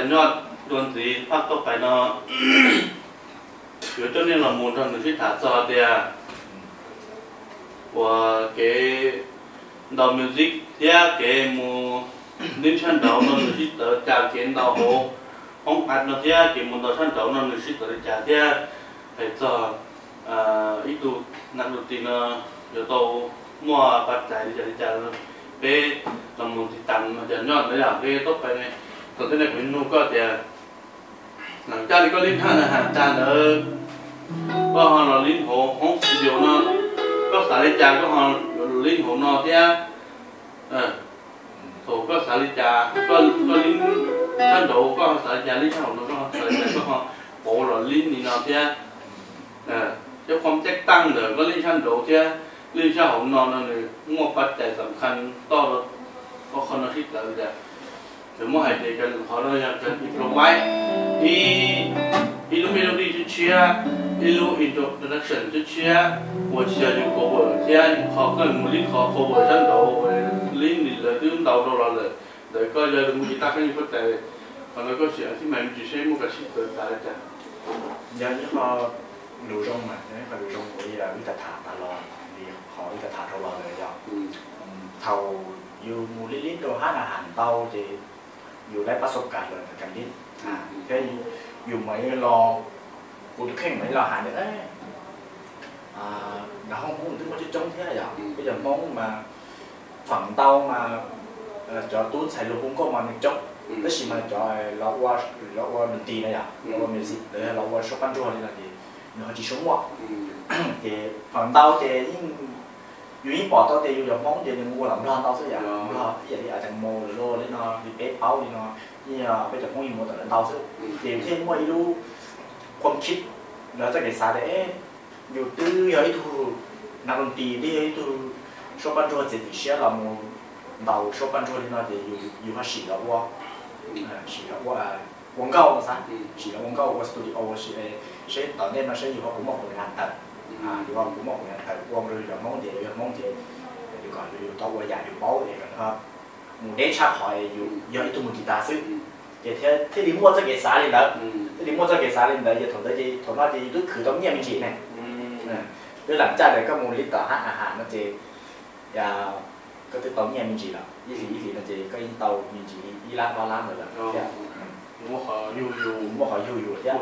Nyob dua ntxiv phab toj pais no, yuav coj nej los mus nrog nws sib tham txog tias uas kev ntaus music thiab kev mus lib sab nraud no nws sib txawv li cas, kev ntaus hauv hoob at no thiab kev mus ntaus sab nraud no nws sib txawv li cas thiab hais txog ib tug nas tus tis no yuav tau muaj pa cais li cas li cas, peb los mus tiv tas no ces nyob ntawd yog peb toj pais ne. Thaum tej no kuv nug koj tias, lam caj li koj lib thaj na has tag ntawd, koj ho los lib hauv hoob studio no, koj xav li cas koj ho los lib hauv no thiab? Thaum koj xav li cas koj lib sab nraud, koj ho xav li cas lib sab hauv no, koj ho xav li cas koj ho pauv los lib li no thiab? Cov qhov caj tag ntawm koj lib sab nraud thiab lib sab hauv no no nws muaj pa cais xam khas toj rau qhov no sib txawv li cas? Nws muab hais tias qhov no yog improvise, ib, ib lub melody tshiab tshiab, ib lub introduction tshiab tshiab uas tsis yog yus cover thiab yus qhov koj mus lib qhov cover sab nraud, lib li lawv twb ntaus rau los lawm, ntawd koj yog mus tiv tas koj yeej pa cais, qhov no koj sim xib mais me ntsis seb muaj kas sib txawv tas li cas. Yog ib qho lus zoo mas, yog ib qho lus zoo uas li wb tham tham tas los, li qhov wb tham tham dhau los lawm yog thaum yus mus lib lib rau hab na has ntau ces yus laib pab xau kas los ntawm kas lib thiab yus mam li los, kuv tus kheej mam li los hais tias, nram hoob Hmoob twb muaj coob coob thiab yom, peb cov Hmoob mas feem ntau mas cov tub ntxhais lus hu nkauj mas nws coob, tab sis mas cov los ua, los ua nus nti na yom, los ua music los ua suab pab ntsuag li no ces nws ho tsis tshua muaj. Ces feem ntau ces yeej, yus yeej pom tau tias yus cov Hmoob ces nws mus ua tom Nplog ntau xwb yom, Nplog ib yam li a cas mus lawm li no li peb paub li no, yeej peb cov Hmoob yeej mus tom lawv ntau xwb. Ces yus thiaj muaj ib lub khuam khib los txoj kev xav tias yus twb yog ib tug nas tus tis, twb yog ib tug suab pab ntsuag txiav txim siab los mus ntaus suab pab ntsuag li no ces yus ho sim los ua, sim los ua, ua nkauj no xav, sim los ua nkauj ua studio seb tom ntej no seb yus ho puas muaj kuv nas tawm, yus ho puas muaj kuv nas tawm ua rau yus cov Hmoob ces yus yog Hmoob ces yus kom yus tau ua yam yus paub es kom nws ho mus deb tshaj qhov yus yog ib tug mus tiv tas xwb. Ces thiaj li muaj txoj kev xav li ntawd, thiaj li muaj txoj kev xav li ntawd ces thaum ntawd ces thaum no ces yus twb khwv tau nyiaj me ntsis ne. Twb lam caj ntawd koj mus li tom hab a has no ces koj twb tau nyiaj me ntsis lawm, ib hlis ib hlis no ces koj yeej tau me ntsis li ib lab ob lab ntawd lawm thiab. Muaj qhov yug yus thiab.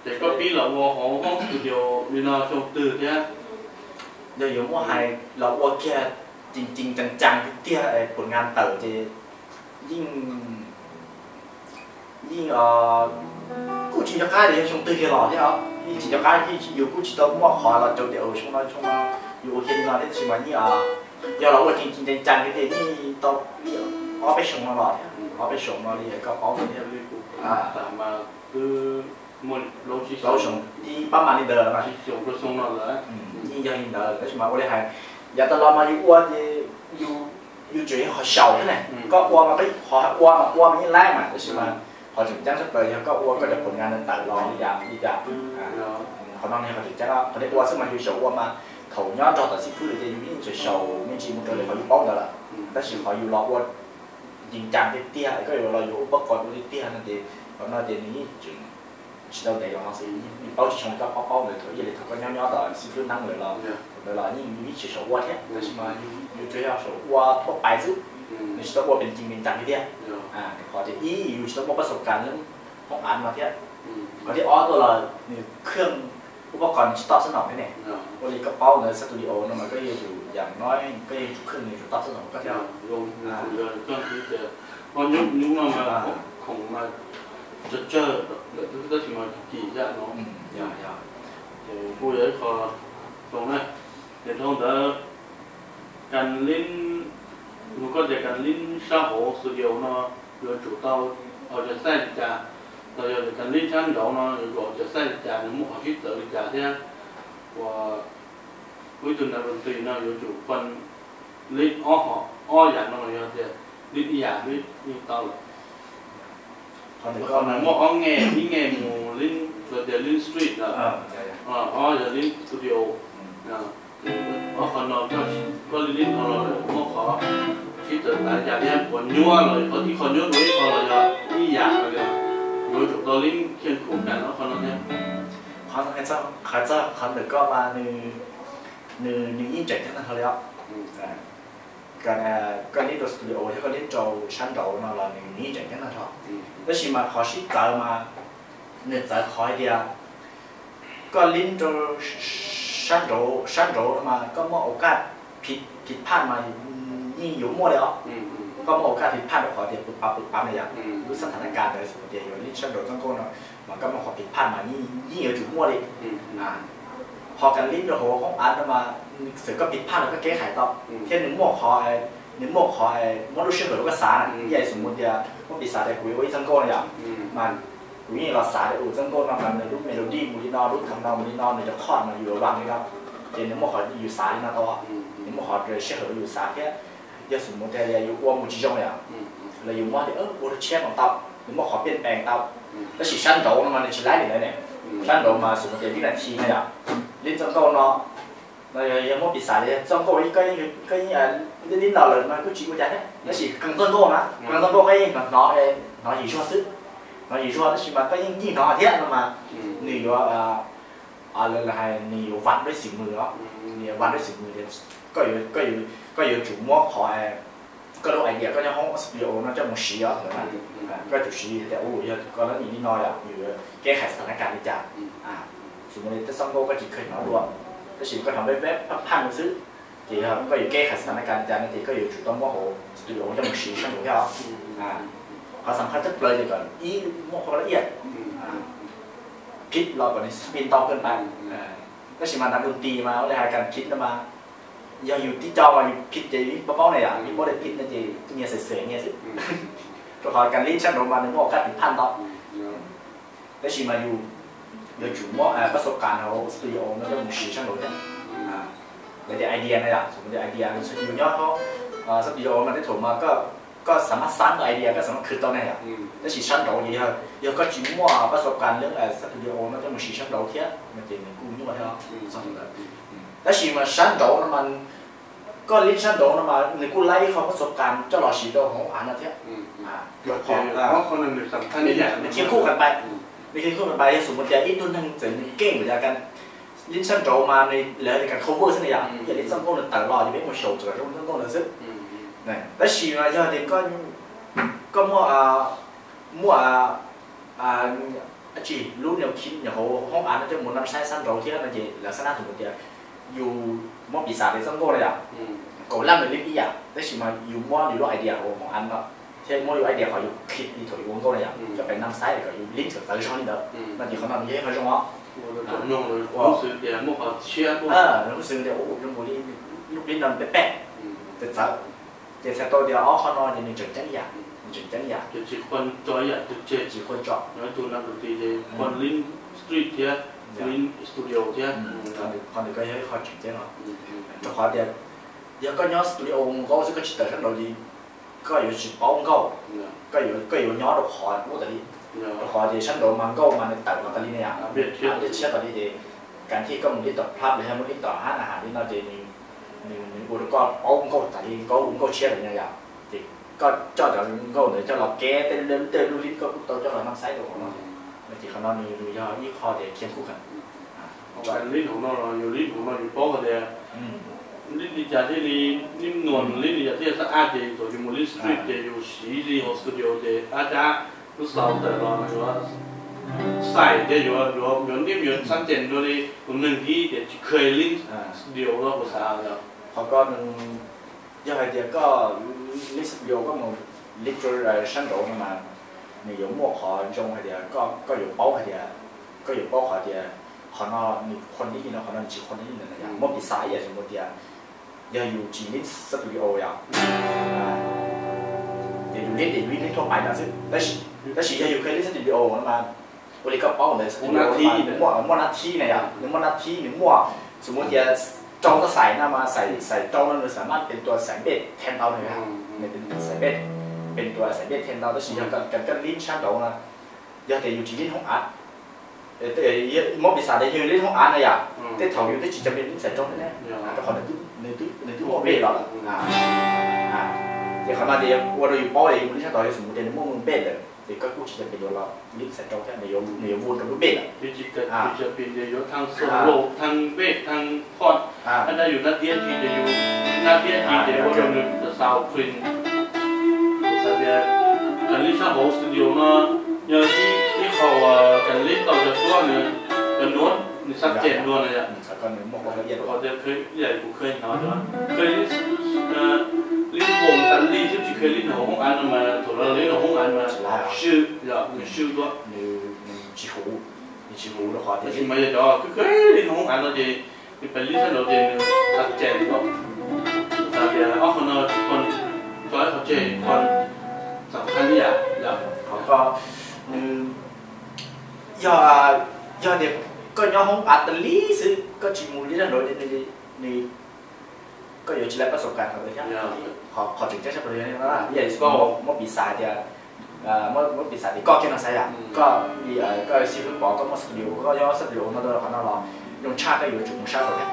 Ces koj pib los ua hauv hoob studio li no xyoo twg thiab? Yog yuav muab hais los ua kiag ceev ceev tsaa tsaa tiag tiag puas nas tawm ces yeej, yeej kuj tsis nco qab tias yog xyoo twg kiag los thiab os, yeej tsis nco qab, yus kuj tsis tau muaj qhov los caum tias xyoo no xyoo no yus ua kiag li no thiab, tab sis mas yeej yog los ua ceev ceev tsaa tsaa tiag tiag yeej tau ob peb xyoo no los thiab, ob peb xyoo no li koj paub thiab. Plaub xyoo ib pab mas li ntawd, yeej yog li ntawd, tab sis mas ua li hais, yav tas los mas yus ua ces yus tsuas yog qhov xyaum thiab ne, koj ua mas qhov ua mas ua mas yeej laib mas, tab sis mas qhov tseem ceeb tshaj plaws yog koj ua koj cov puas nas ntawm tawm los li cas li cas. Qhov no yog qhov tseem ceeb, qhov nej ua xwb mas yus xyaum ua mas thaum nyob nrog tom xib fwb lawm ces yus yeej tseem xyaum me ntsis mus raws li qhov yus paub ntawd lawm, tab sis qhov yus los ua ceev tsaa tiag tiag, koj yuav los yuav ua pab qos ua tiag tiag no ces qhov no ces nws yeej tseem tsis tau ntev los no xwb, yeej paub tsis zoo li koj paub paub ntawd thaum ib yam li thaum koj nyob nyob tom xib fwb neeb lawm los, thaum ntawd los yeej yus yeej tseem xyaum ua thiab, tab sis mas yus tsuas yog xyaum ua thuab pais xwb, nws tsis tau ua pees cees pees tsaa tiag tiag. Qhov tias ib yus tsis tau muaj pab xau kas lub hoob av no thiab, qhov thib ob tuaj los nws khwj ua pab qos nws tsis toj xab naum thiab ne. Ua li koj paub ntawd studio no mas koj yuav tsum yam no, koj yuav tsum khwj nws tsum toj xab naum koj thiab. Nyub no mas khoom mas tsawg tsawg lawm tab sis mas kim zaj no. Ces kuj yog ib qho zoo na. Ces dhau ntawd, kas lib, nug koj tias kas lib sab hauv studio no yuav tsum tau ua cov xaij li cas, los yog tias kas lib sab nraud no yuav tsum ua cov xaij li cas, nws muaj qhov sib txawv li cas thiab uas ib tug nas tus tis no yuav tsum pon lib ob, ob yam no los yog tias lib ib yam lib yeej tau lawm. Qhov no muaj ob nge, ib nge mus lib, los tias lib street lawm, ob yog lib studio. Ob qhov no koj li lib no los muaj qhov Txawm tas yam li qhov nyuaj los qhov tib qho nyuaj dua ib qho los yog ib yam los yog yuav tsum tau li khiaj khuj tas ob qho no thiab. Qhov, qhov ntawm koj mas nws, nws, nws yeej tseem ceeb tag nrho li os. Koj li rau studio thiab koj li rau sab nraud no los nws yeej tseem ceeb tag nrho. Tab sis mas qhov sib txawv mas nws txawv qhov hais tias koj li rau sab nraud, sab nraud no mas koj muaj au kaj phiv phaj mas yeej yuav muaj li os. Koj muaj au kaj phiv phaj rau qhov tias pw pav pw pav na yom, lub xab thas na kas ntawd xws tias yuav li sab nraud txoj nkauj no mas koj muaj qhov phiv phaj mas yeej yuav tsum muaj li. Ho kas li rau hauv hoob av no mas txawm koj phiv phaj los koj kev hais tau thiab nws muaj qhov, nws muaj qhov muab lub sij hawm rau koj xav na. Ib yam xws tias muab piv xam tias kuv yuav ua ib txoj nkauj no yom, mas kuv yeej los xav tias ua txoj nkauj no mas nws lub melody mus li no, lub thas no mus li no, nws cov chord mas yus yuav vam li no, ces nws muaj qhov yus xav li no tau, nws muaj qhov sij hawm rau yus xav thiab. Yog xws tias yus ua mus tsis zoo yom, los yus muab tias ua rau tshiab mas tau, nws muaj qhov piaj pees tau. Tab sis sab nraud no mas nws tsis laib li ntawd ne. Sab nraud mas xws tias vib nas this no yom, li txoj nkauj no, no yog muab piv xam li txoj nkauj koj yeej li no lawm mas kuj tsis ua cas thiab, tab sis qee txoj nkauj na, qee txoj nkauj koj yeej hnov, hnov yim zuag xwb, hnov yim zuag tab sis mas koj yeej yeej hnov thiab no mas nws yuav, lawv hais nws yuav vam rau xim mws os, nws yuav vam rau xim mws tias koj yuav, koj yuav tsum muab qhov, koj lub idea koj nyob hoob studio no coj mus siv os ntawd na. Koj tsum siv tias u yog koj lub nim li no yom, yus yuav kev hais xab thas na kas li cas. Xws li tej txoj nkauj koj tsis kheev hnov dua, tab sis koj hnov veb veb phaj phaj xwb, ces yog koj yuav kev hais xab thas na kas li cas no ces koj yuav tsum tau muab hauv studio coj mus siv sab nraud thiab os. Qhov xam khaj tshaj plaws ces kom ib muaj qhov laj iaj, phib los kom nws spin tau kawg nkaus. Tab sis mas nram doo tis mas ua li hais kas phib no mas yog yus tib co mas yus phib ces yus paub paub na yom, yus paub tias phib no ces nyias xwm xwm nyias xwb. Rau qhov kas li sab nraud mas nws muaj qab phib phaj ntau. Tab sis mas yus yuav tsum muab pab xauv kas hauv studio no coj mus siv sab nraud thiab. Vim tias idea na yom, xws tias idea yus nyob hauv studio mas tej thaum mas koj xam maj xab koj idea koj xam maj khwv tau na yom. Tab sis sab nraud ces yog, yog koj tsis muaj pab xauv kas lub studio no coj mus siv sab nraud thiab no ces nws kuj nyuaj thiab txog ntawd. Tab sis mas sab nraud no mas koj li sab nraud no mas nws kuj laib ib qho pab xauv kas coj los siv rau hauv av no thiab. Nws khiav khuj qas pais, nws khiav khuj qas pais yog xws tias ib tug neeg txawm nws keej lawm yog kas li sab nraud mas nws lawv tias kas cover xwb na yom, yog li txoj nkauj nws tawm los ces peb mus xyaum txog zoo txoj nkauj ntawd xwb. Tab sis mas yog tias koj muaj, muaj dab tsi lub nyuag khib nyuag hauv hoob av no coj mus nam saib sab nraud thiab no ces lawv xav nab xws tias yus muab piv xam tias txoj nkauj na yom, kaum laj nws li ib yam tab sis mas yus muab yus lub idea hauv hoob av no thiab muab yus idea qhov yus khib li thaum yus ua nkauj na yom, coj pais nam saib kom yus li txawv txawv zog li ntawd no ces qhov no nws yog ib qho zoo os. Nws kuj xws tias zoo nkaus li lub clip no peb peb txawv txawv, ces txhais tau tias ob qho no ces nws tseem ceeb ib yam, nws tseem ceeb ib yam, tsis qhuas tso. Qhov ntawd koj yog ib qho tseem ceeb os, rau qhov tias yog koj nyob studio mus nkaus xwb koj tsis tawm sab nraud ces koj yuav tsis paub nkauj, koj yuav, koj yuav nyob rau qhov ub tas li, rau qhov tias sab nraud mas nkauj mas nws tawm los tas li na yom, nws tshiab tas li ces kas thiaj koj mus li tom plab los yog mus li tom hab na has li no ces nws, nws ua rau koj paub nkauj tas li, nkauj, nkauj tshiab tas li na yom, ces koj coj cov nkauj ntawd coj los kev tej, tej lub lib koj kuj tau coj los nam saib rau hauv no, no ces qhov no nws yog ib qho tias khiav khuj qas. Lib hauv no los yus lib hauv no yus paub hais tias lib li cas thiaj li, lib nuas lib li cas thiaj li ab ces thaum yus mus lib street ces yus siv li hauv studio ces ab cab lub xaus tawm los yuav xais thiab yuav, yuav nim yuav xab ces dua li tus neeg ib tias tsis kheev lib studio no kuv xav yog qhov ko nws, yog hais tias koj lib studio koj mus lib rau sab nraud no mas nws yuav muaj qhov zoo hais tias koj, koj yuav paub hais tias, koj yuav paub qhov tias qhov no nws qhuas li no, qhov no nws tsis qhuas li no, muab piv xam ib yam xws tias yog yus tsis lib studio yom, ces yus lib ces yus lib thuaj pais no xwb, tab sis yog yus kheev lib studio no mas ua li koj paub ntawd, studio no mas nws muaj nab thib na yom, nws muaj nab thib, nws muaj xws tias rau txoj xais no mas xais, xais rau no nws xam maj pes tua xais npej then tau na, xais npej, pes tua xais npej then tau, tab sis yog koj lib sab nraud no yog tias yus tsis lib hoob av, muab piv xam tias yog yus lib hoob av na yom, tej thaum yus twb tsis cov me lib xais rau ne, rau qhov nws twb muaj npej los lawm. Ces qhov no ces ua rau yus paub tias yus mus lib sab nraud yog xws mus tias nws muaj mus npej lawm ces koj kuj tsis cam pes yuav los lib xav rau thiab, nws yuav mus rau lub npej lawm. Tsis cam pes yuav thaj solo, thaj npej, thaj chord, hab dab yus nab tiab tsis ces yus nab tiab tsis ces ua rau nws xaus qhwv. Xav tias tas lib sab hauv studio no yog ib qho uas tas lib tau cov suab nws, cov nuav nws xav cem dua no yom. Qhov tias kuv kheev hnov, kheev lib npoos tas lib xwb tsis kheev lib hauv hoob av no mas thaum lib hauv hoob av mas swm, yog nws swm dua, nws tsis huv, nws tsis huv rau qhov tias, tab sis mas yog cov kheev lib hauv hoob av no ces nws pes lib sab nraud ces nws xav cem dua. Xav tias ob qho no tsis, tso ib qho tseg, qho xam khaj ib yam, yog qhov ko nws yog, yog tias koj nyob hoob av tas lib xwb koj tsis mus lib sab nraud ces nws, koj yuav tsis tau pab xaus kas qhov ntawd thiab. Qhov tseem ceeb tshaj plaws yog no, yog koj muab piv xav tias, muab piv xav tias koj kiag no xav yom, koj, koj xib hwb Pov koj muaj studio, koj nyob studio no rau qhov no los zoo tshaj koj yuav tsum mus sab nraud thiab,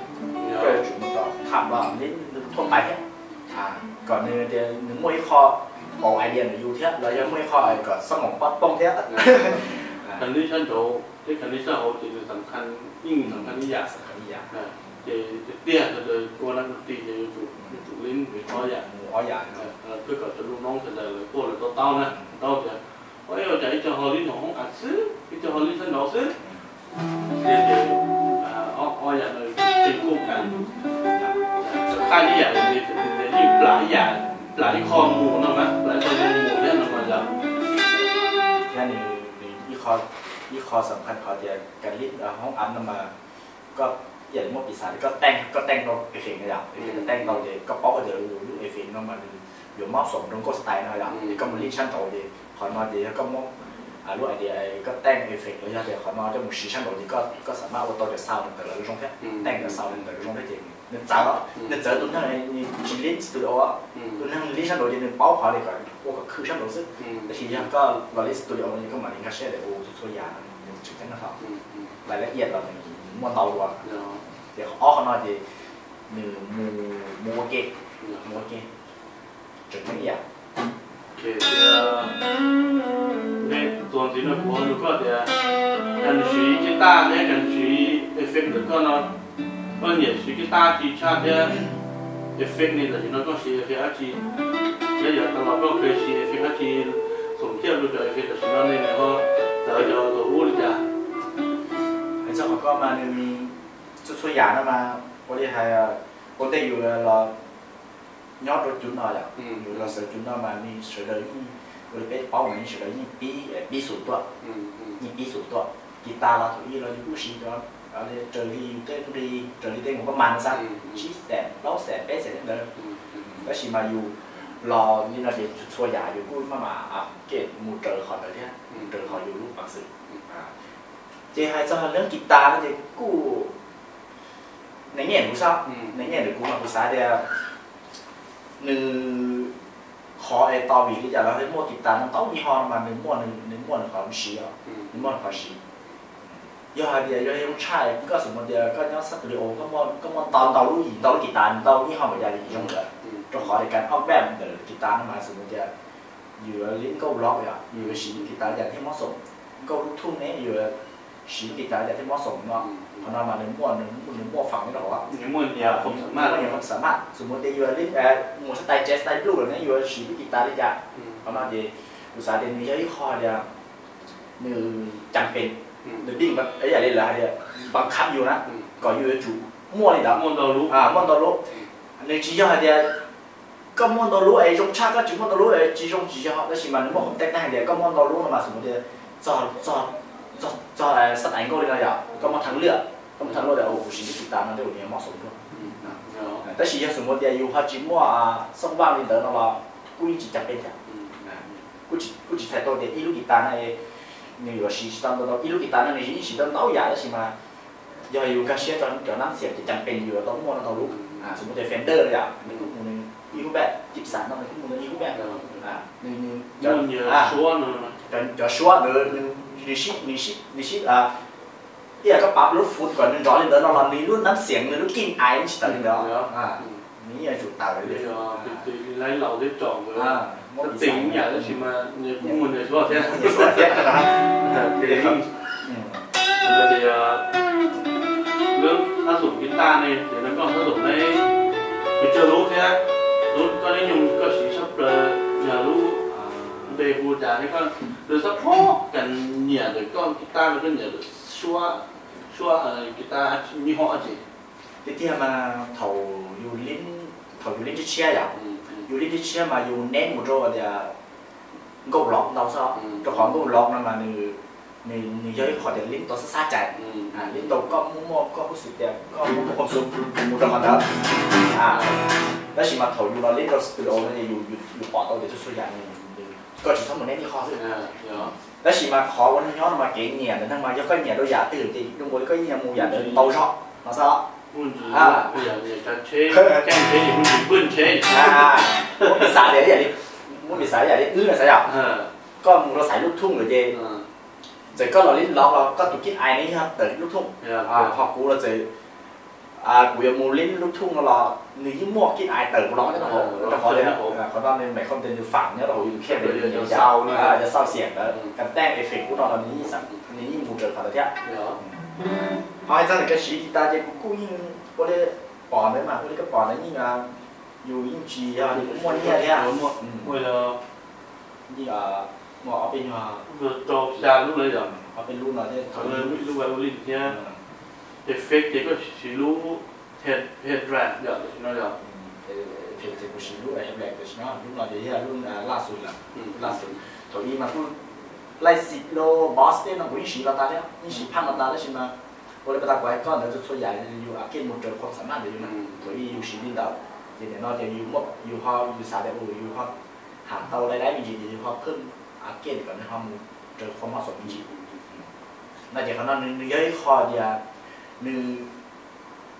koj yuav tsum mus tom tham los li thuaj pais thiab, kom nws tias nws muaj ib qho pauv idea ntawm yus thiab los yog muaj ib qho kom xob moos pob pooj thiab. Khav lib sab nraud thiab khav lib sab hauv ces nws xam khaj, yeej xam khaj ib yam. Ces tiag tiag sawv daws ua nab ti ces yuav tsum lib ob yam, ob yam, thiab kom cov lub noob sawv daws lawv tuaj lawv tau taub na, taub tias ua cas ib co ho lib hauv hoob av xwb, ib co ho lib sab nraud xwb. Tiag tias ob yam no tseem kuj kam, xam khaj ib yam li, yeej plam ib yam, plam ib qho mus no mas, plam ib qho mus thiab no mas yog. Thiab nws, nws ib qho xam khaj qhov tias khav lib hauv hoob av no mas koj ib yam li muab piv xav tias koj teej, koj teej tau effect no yom, koj teej tau ces koj paub tias lub effect no mas nws yuav mob xoom rau nkauj style no yom, es koj mus lib sab nraud ces qhov no ces yog koj muab lub idea koj teej effect los yog tias qhov no coj mus siv sab nraud ces koj xam maj ua tau cov sound ntawm lawv zoo thiab, teej cov sound ntawm lawv zoo thiab ces nws txawv, nws txawv tus neeg tsis lib studio, tus neeg lib sab nraud ces nws paub qhov li kom ua kom khwv sab nraud xwb. Tab sis yog koj los lib studio no ces koj mam li nkag siab tias ua txhua txhua yam no nws tseem ceeb no thaum lais lab iam los nws muaj ntau dua. Ces ob qho no ces nws mus, mus ua ke, mus ua ke tseem ceeb ib yam. Txuas ntxiv no kuv nug koj tias, koj siv guitar thiab koj siv effect ntawm koj no, koj nyiam siv guitar ci tshaj thiab effect ne? Tam sim no koj siv effect dab tsi? Thiab yog tau los koj kheev siv effect dab tsi, txhoom ciaj rau cov effect tam sim no ne, nws ho txawv cov thaum ub li cas? Hais txog qhov ko mas nws txhua txhua yam no mas ua li hais, ua ntej yus los nyob rau cov no yom, yus los xav cov no mas nws sawv daws yeej, ua li peb paub mas yeej sawv daws yeej pib, pib xum tuaj, yeej pib xum tuaj. Guitar los thaum ub los yus kuj siv cov, raws li yus tej nqi, raws li tej mus pab mas no xav, tsib xees, plaub xees, peb xees tej ntawd. Tab sis mas yus los li no ces txhua yam yus kuj maj mam upgrade mus raws qhov ntawd thiab, mus raws qhov yus lub peev xwm. Ces hais txog leej guitar no ces kuj, neeg nyiam ntawm kuv xav, neeg nyiam ntawm kuv mas kuv xav tias nws, qhov es tau vim li cas los muaj guitar no ntau yig ho no mas nws muaj, nws muaj nws qhov siv, nws muaj nws qhov siv. Yog hais tias yog zoo tshaj koj xav mus tias koj nyob studio koj muaj ntau ntau lub yim, ntau lub guitar ntau yig ho npaum cas li zoo lawm, rau qhov tias kab ob vem ntawm guitar no mas xav mus tias yus yuav li nkauj vlog yom, yus yuav siv lub guitar li cas thiaj mob xoom, nkauj lub thub ne yus yuav siv lub guitar li cas thiaj mob xoom no. Qhov no mas nws muaj, nws muaj feem rau hauv, nws muaj nyias qhov xam maj. Xav mus tias yus mus style jazz style blues lawm ne yus yuav siv lub guitar li cas. Qhov no ces kuv xav tias nws yog ib qho tias nws cam pes, nws pib yam li lawv hais tias npav khab yus na, kom yus yuav tsum muaj li ntawd, muaj ntau lub. Nws tsis yog hais tias koj muaj ntau lub es zoo tshaj, koj tsis muaj ntau lub es tsis zoo, tsis yog. Tab sis mas nws muaj qhov teb hais tias koj muaj ntau lub no mas xav mus tias txog, txog, txog xab tais nkauj li no yom, koj muaj thaj lwaj, koj muaj thaj lwaj tias kuv siv lub guitar no tej zaum nws mob xoom dua. Tab sis yog xav mus tias yus ho tsis muaj xooj vaj li ntawd no los kuj yeej tsis cam pes thiab. Kuj tsis txhais tau tias ib lub guitar no nws yuav siv tsis tau ntau, ib lub guitar no nws yeej siv tau ntau yam tab sis mas yog yus nkag siab rau cov nab xiam ces cam pes yus yuav tau muaj ntau lub. Xav mus tias Fender yom, nws kuj mus nws ib lub bag, Gibson no nws kuj mus nws ib lub bag. Nws, nws cov suab ntawd nws sib, nws sib, nws sib, ib yam koj pav lub foot kom nws nrov li ntawd no los nws lub nab xiam nws lub gain tsis tawm li ntawd, nws yeej yuav tsum tawm li. Lawv laus thiab tsom nkawd, muab tis yam tab sis mas nws kuj muaj nws suab thiab. Ces lub thab xoom guitar ne ces nws koj thab xoom ne, pes tsawg lub thiab, lub koj nyob nyoog koj siv sab plaws yog lub npe hu cas thiab koj, nws xab phob kas nyiam ntawm koj guitar los koj nyiam ntawm suab, suab guitar nyuj hom tsis. Tiag tiag mas thaum yus, thaum yus lib tshiab tshiab yom, yus lib tshiab tshiab mas yus neb mus rau tias nkauj lov ntau xwb, rau qhov nkauj lov no mas nws, nws yog ib qho tias lib tau xab xab cai, lib tau koj muaj muaj koj kuj xwm tias koj muaj muaj koj xwm mus rau qhov ntawd. Tab sis mas thaum yus los lib rau studio no ces yus, yus pom tau tias txhua txhua yam nws, koj tsis txhob mus neb ib qho xwb. Tab sis mas qhov ua neeg nyob no mas kev nyiam ntawm neeg mas yog koj nyiam rau yam twg ces zoo nkaus li koj yeej mus yam ntawd tau zog no xwb. Muab piv xav tias, muab piv xav yam li wb no xav yom, koj mus rau xaiv lub thooj lawm ces txawm koj los li lov los koj tus kib ais ne yog tawm lub thooj, ho kuv los txawm kuv yuav mus li lub thooj no los nws yeej muaj kib ais tawm kuv lov nyob rau hauv, rau qhov tias qhov no nws meem qhov tias nws fam nyob rau hauv yus khiaj, yus xauj xiam ntawd, kas teej effect ub no los nws yeej mus raws qhov ntawd thiab. Ho hais txog ntawm kev siv guitar ces kuv kuj yeej ua li pom ntawd mas ua li koj pom ntawd yeej, yus yeej tsis yog li kuv muaj nyiaj thiab. Yeej muaj ob peb nyuag, rau xya lub lawm yom, ob peb lub no thiab, lub ua li thiab. Effect ces koj siv lub head, head ramp yom, tam sim no yom. Ces kuv siv lub head ramp tam sim no, lub no ces yog lub laj xus lawm, laj xus. Thaum ub mas kuj laj xus los boss tej no kuv yeej siv los tas thiab, yeej siv phaj los tas tab sis mas ua li pas tas kuv hais koj ntawd txhua txhua yam yus again mus raws qhov xam maj ntawm yus na. Thaum ub yus siv li ntawd ces nim no ces yus muaj, yus ho, yus xav tias yus ho tham tau lawm me ntsis ces yus ho phwj again kom nws ho mus raws qhov moj xom me ntsis. No ces qhov no nws yog ib qho tias nws,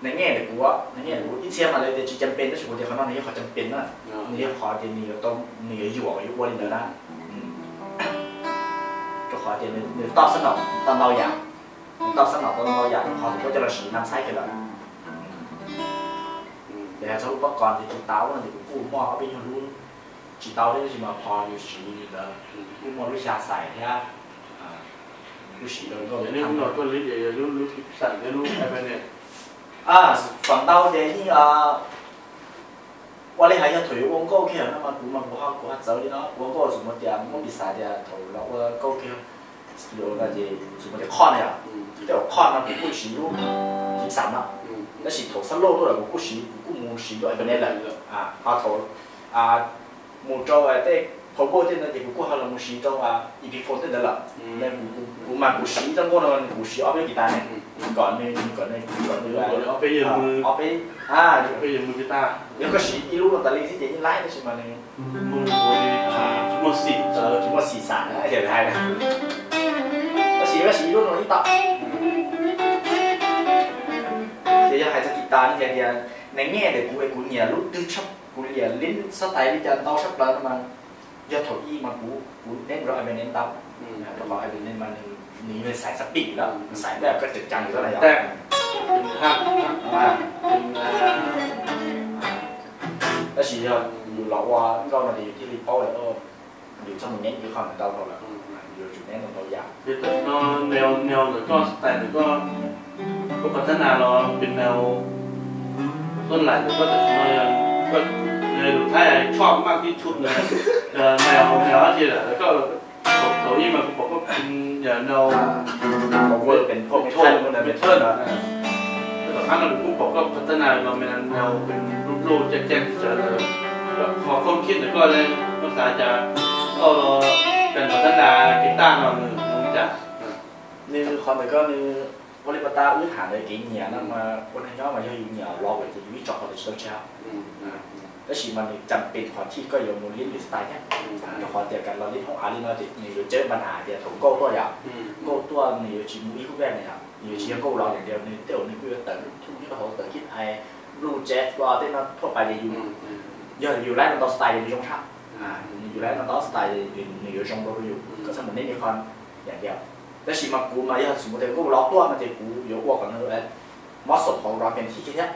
nws nyiaj ntawm kuv, nws nyiaj ntawm kuv ib txhia mas lawv tias tsis cam pes tab sis kuv tias qhov no nws yog qhov cam pes na. Nws yog qhov tias nws yuav tau, nws yuav yuam kom yuav ua li ntawd na. Rau qhov tias nws toj xab naum tau ntau yam, nws toj xab naum tau ntau yam rau qhov kuv coj los siv nam xaib kiag lawm. Ces yog txog lub pab kos ces tus tau no ces kuv kuj muaj ob peb nyuag lub tsis tau thiab tab sis mas qhov yus siv li ntawd kuj muaj lub xya xais thiab, kuj siv rau nkauj. Feem ntau ces yeej ua li hais yog thaum yuav ua nkauj kiag no mas kuv mas kuv ho, kuv ho txawv li no, kuv ua nkauj txawm muaj tias muab piv xav tias thaum los ua nkauj kiag studio no ces txawm muaj tias qhov no yom, tej zaum qhov no kuv kuj siv lub Gibson no, tab sis thaum xab loj tuaj lawm kuv kuj siv, kuv kuj mus siv lub Ibanez lawm. Ho thaum mus rau tej power tej no ces kuv kuj ho los mus siv rau Epiphone tej ntawd lawm. Kuv mas kuv siv txoj nkauj no kuv siv ob peb guitar ne, kom nws, kom nws, kom nws ob peb, yog koj siv ib lub no tas li xwb ces yeej laib tab sis mas nws tsis muaj xim xav na, yog hais na. Tab sis koj siv ib lub no ib tau. Ces yog hais txog guitar no ces tias nws nyiaj ntawm kuv es kuv nyiam lub twg tshaj, kuv nyiam li xab tais li cas ntau tshaj plaws no mas yog thaum ub mas kuv, kuv neb mus rau Ibanez ntau, rau qhov Ibanez mas nws xaiv xab pij lawm, nws xaiv ntawm koj tseem ceev li na yom. Tab sis yog yus los ua nkauj no ces yus thiaj li paub lawm, yus txhob mus neb ib qho ntau ntau lawm, yus yuav tsum neb ntau ntau yam. Tam sim no nws, nws ntawm koj, style ntawm koj, koj pas thab nas los pes nws, koj lais ntawm koj tam sim no, koj lus Thaib choj maj tib tshum ntawd, nws, nws dab tsi lawm koj, thaum ub mas kuv pom koj yam nws, pes thoj, pes thoj, tom qab no kuv kuj pom koj pas thab nas los nws pes nws lub lub caj caj tsav ntawd, qhov koj khib ntawm koj, koj xav cas koj los pas thab nas guitar no nws zoo li cas? Nws qhov ntawm koj nws ua li pas tas wb tham ntawd kev nyiam no mas ua neeg nyob mas yog yus nyiam lov lawm ces yus ib tso qhov ntawd tsis tau tseg. Tab sis mas nws cam pes qhov thij koj yuav mus li lub style thiab, rau qhov tias kas los li hoob av li no ces nws yuav cawb npa nas tias thaum nkauj tuaj yom, nkauj tuaj nws yuav tsis mus ib khub vej na yom, nws yuav tsis yog nkauj lov yeej tias nws tej zaum nws kuj yuav tawm lub thooj nyob rau hauv, tawm kib ais, blues, jazz, rock tej no thuaj pais ces yus, yog yus laib no ntau style ces nws zoo tshaj. Yus laib no ntau style nws yuav zoo rau yus, koj txhob mus neb li qho yam diav. Tab sis mas kuv mas yog tsis muaj tias nkauj lov tuaj no ces kuv yuav ua kom nws mob xaum hauv rock band thiab thiab,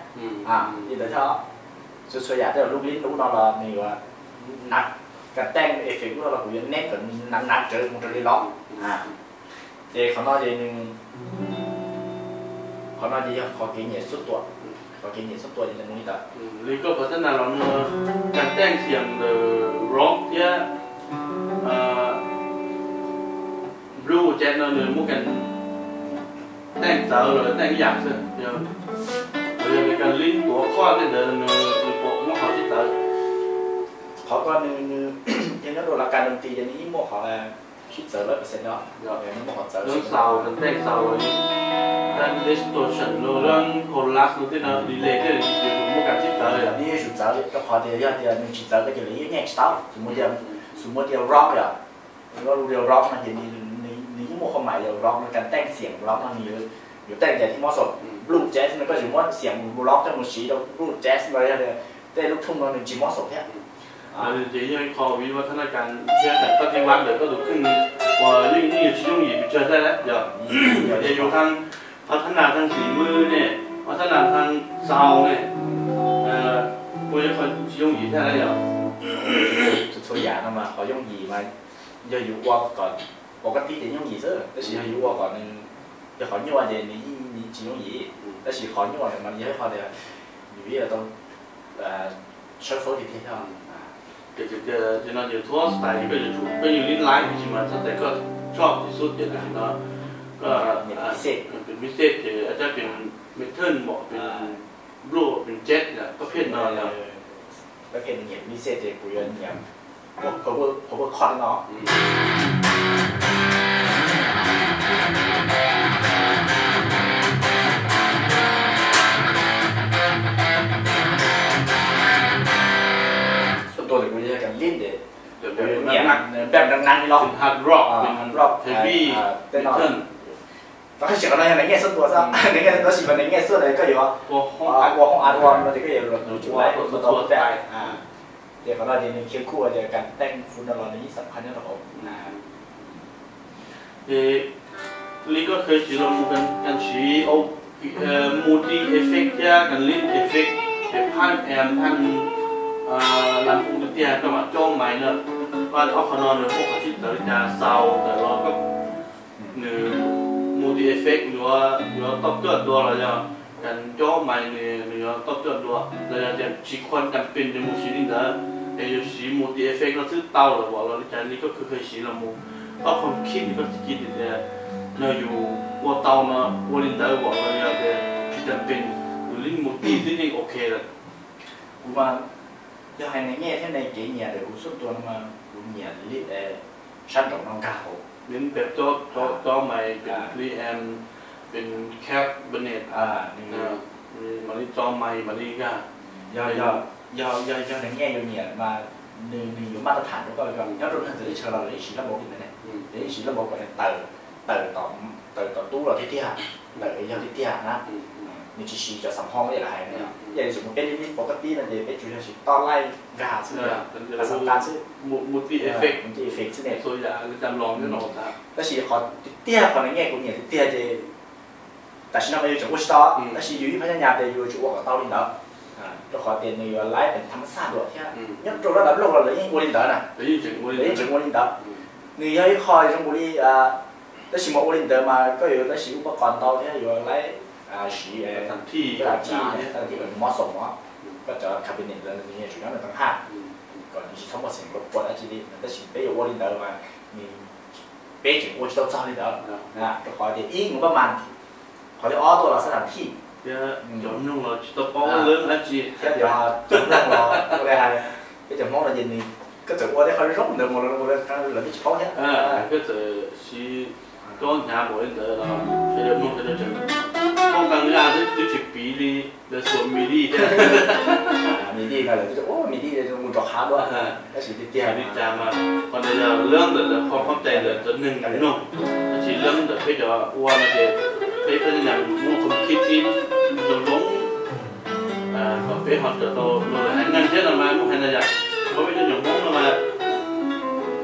li ntawd thiab. Txhua txhua yam tej zaum lub lib lub no los nws yuav Nav, ka teej effect lub no los kuv yuav neb kom nav nav rawv mus raws li los. Ces qhov no ces nws, qhov no ces yog qhov kev nyiam xub tua, qhov kev nyiam xub tua ces nws mus li ntawd. Li koj qhov thab nas los nws ka teej xiam ntawm rock thiab blues jazz no nws muab ka teej txawv los teej ib yam xwb. Yog li ka lib tuav qhoj tej ntawd nws puas muab qhov sib txawv? Qhov ko nws, nws yog nyob rau lav kas nws ti ces nws yeej muaj qhov sib txawv lawm pes no, nws muaj qhov txawv. Leej xaus, leej teej xaus, leej distortion, leej collapse tej no delay tej yus muab ka sib txawv yom. Nws yeej tsum txawv rau qhov tias yog tias nws tsis txawv ko ces lawv yeej nyeem tsis tau. Xus muaj tias, xus muaj tias rock yom, rock no ces nws yeej muaj qhov mais yog rock no ka teej xiam rock no nws yuav teej cas tib mob xaum. Blues jazz no koj tsis muab xiam blues rock coj mus siv rau blues jazz no yog tej lub thooj no nws tsis mob xaum thiab. Ces yog ib qho vim ua thab nas kas thiab kas pab tib vab ntawm koj tus kheej uas yeej yeej yuav tsis yooj yim pes tsawg thiab yom. Ces yus thab, ua thab nas thab xim mwj ne, ua thab nas thab xaus ne, kuj yog qhov tsis yooj yim thiab yom. Txhua yam no mas qhov yooj yim mas yog yus ua kom, ua koj tib ces yooj yim xwb, tab sis yog yus ua kom nws yog qhov nyuaj ces nws yeej tsis yooj yim. Tab sis qhov nyuaj ntawd mas yog ib qho tias yus ib tau sawv fawb tiag tiag thiab. Ces tias no ces txhua style koj yuav tsum, koj yeej li laiv tab sis mas txhua style koj choj tus xub ces tam sim no koj pes mixed ces cab pes metal npaum pes blues pes jazz koj phiaj no yog. Koj phiaj nyiam mixed ces kuv yuav nyiam power chord no. Xub tua ces kuv yog kas lib ces kuv yuav nyiam npaj nrov nrov li los hard rock, hard rock, heavy, metal. Tab sis qhov no yog nws nyiam xub tua xwb, nws nyiam tab sis mas nws nyiam xub ntawd koj yuav ua hoob ad ua no ces koj yuav luag tus tsis ua tua tua tua. Ces qhov no ces nws khiav kuj tias kas teej fun no los nws yeej xam phaj nyob rau hauv. Ces li koj kheev siv los mus kas siv multi effect thiab kas lib effect, ces phaj amp phaj lam hu tiag tiag koj mam cob mais no, ob qhov no nws muaj qhov sib txawv li cas xaus ntawm los koj nws multi effect yuav, yuav toj tuaj dua los yog kas cob mais nws, nws yuav toj tuaj dua los yog tias tsis khuam kas pes nws mus siv li ntawd, es yuav siv multi effect no xwb tau lawm los li cas li koj kheev siv los mus, ob qho khib koj txiv kis tias yog yus ua tau no ua li ntawd los yog tias tsis kas pes, yus li multi xwb yeej ok lawm. Kuv mas yog hais nws nyiam thiab nws kev nyiam ntawm kuv xub tua no mas kuv nyiam li sab nraum no nkag hauv. Pes cob, cob mais, pes preamp, pes cabinet, mam li tso mais mam li nkag. Yog, yog, yog nws nyiam yus nyiam mas nws, nws yuav maj tab tham rau koj, nyob rau neeg txawv teb chaws los lawv yeej siv lab npaum li ntawd ne, lawv yeej siv lab npaum kom nws tawm, tawm tom, tawm tom tub los tiag tiag, tawm yog tiag tiag na. Nws tsis siv cov xam hoo li lawv hais no, yog yus tseem mus peb li pov kab tib no ces peb tsuas yog siv toj laij nkag xwb, qas xam qas xwb, mus tij effect xwb ne. Tab sis qhov tiag tiag qhov nws nyiam kuv nyiam tiag tiag ces tam sim no mas yus tseem ua tsis tau, tab sis yus ib phab nyab nyab tias yus yuav tsum ua kom tau li ntawd, rau qhov tias nws yuav laib pem tham mas xaj dua thiab. Nyob rau lab dab laug los lawv yeej ua li ntawd na, lawv yeej tseem ua li ntawd. Nws yog ib qho zoo nkaus li, tab sis mas ua li ntawd mas koj yuav tab sis ub pab qos ntau thiab yuav laib siv thij, thij mob xaum os, koj cov cabinet ntawd nws yuav tsum nyob nws tag haj, kom nws tsis txhob muaj xeem rau pua dab tsi li. Tab sis peb yuav ua li ntawd mas nws, peb tseem ua tsis tau txog li ntawd, rau qhov tias ib mus pab mas, qhov thib ob tuaj los xab tham thij, cov mloog los tsis tau paub lawv dab tsi, thiab cov mloog los ua li hais, peb cov Hmoob no ces nws, koj txawm ua tej qhov zoo ntawd mus los lawv twb tsis paub thiab. Koj txawm siv cob hnyav npaum li ntawd los sawv daws mloog sawv daws tseem paub qee yam twb tsis piv li lawv xuas midi thiab. Midi no lawv twb tias midi mus rov qab dua, tab sis tiag tiag li cas mas qhov ntawd yog lab ntawm lawv qhov khaub cai ntawm cov neeg mloog, tab sis lab ntawm peb cov ua no ces peb peb nyam muaj qhov khib tib zoo zoo kom peb ho raws tau luag lwm haiv neeg thiab no mas muaj hais no yom. Qhov peb cov nyuam Hmoob no mas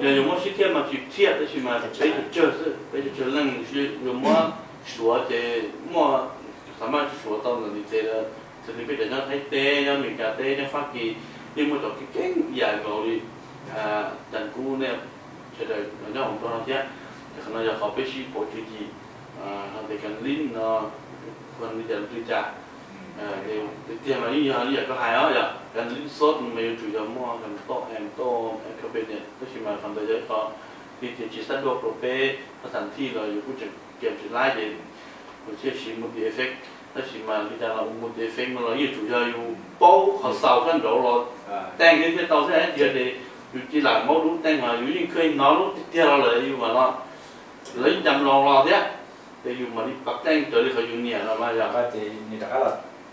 yog yuav muab sib thiaj mas tsis thiaj, tab sis mas peb cov tsawg xwb, peb cov tsawg leej yuav muab suav ces muaj, xam maj suav tau ntawm ntiv tes lawm. Txawm tias peb cov nyob Thaib teb, nyob Amelikas teb, nyob Fab Kis yeej muaj cov keeb keeb yam nkaus li. Cas kub nej sawv daws nyob hauv nroog no thiab. Ces qhov no yog qhov peb sib pauv tswv yim, hais tias kas lib no, qhov li cas li cas. Tiag tiag mas yeej yog li yam koj hais os, yog kas lib xov mas yuav tsum yog muaj kas toj, kas toj, kas pes ne, tab sis mas qhov ntawd yog ib qho li tias tsis xab dua rau peb, qhov xam thij los yus kuj tseem kiam tsis laib ces yus thiaj siv multi effect. Tab sis mas li cas los multi effect no los yeej tsum yog yus paub qhov xaus sab nraud los teej thiab thiaj tau xwb, yog tias yus cia lam maub dub teej los yus yeej kheev hnov lub tiag tiag los lawm yus mam no, lawv yeej cam los los thiab, ces yus mam li pab teej raws li qhov yus nyiam los mas yog.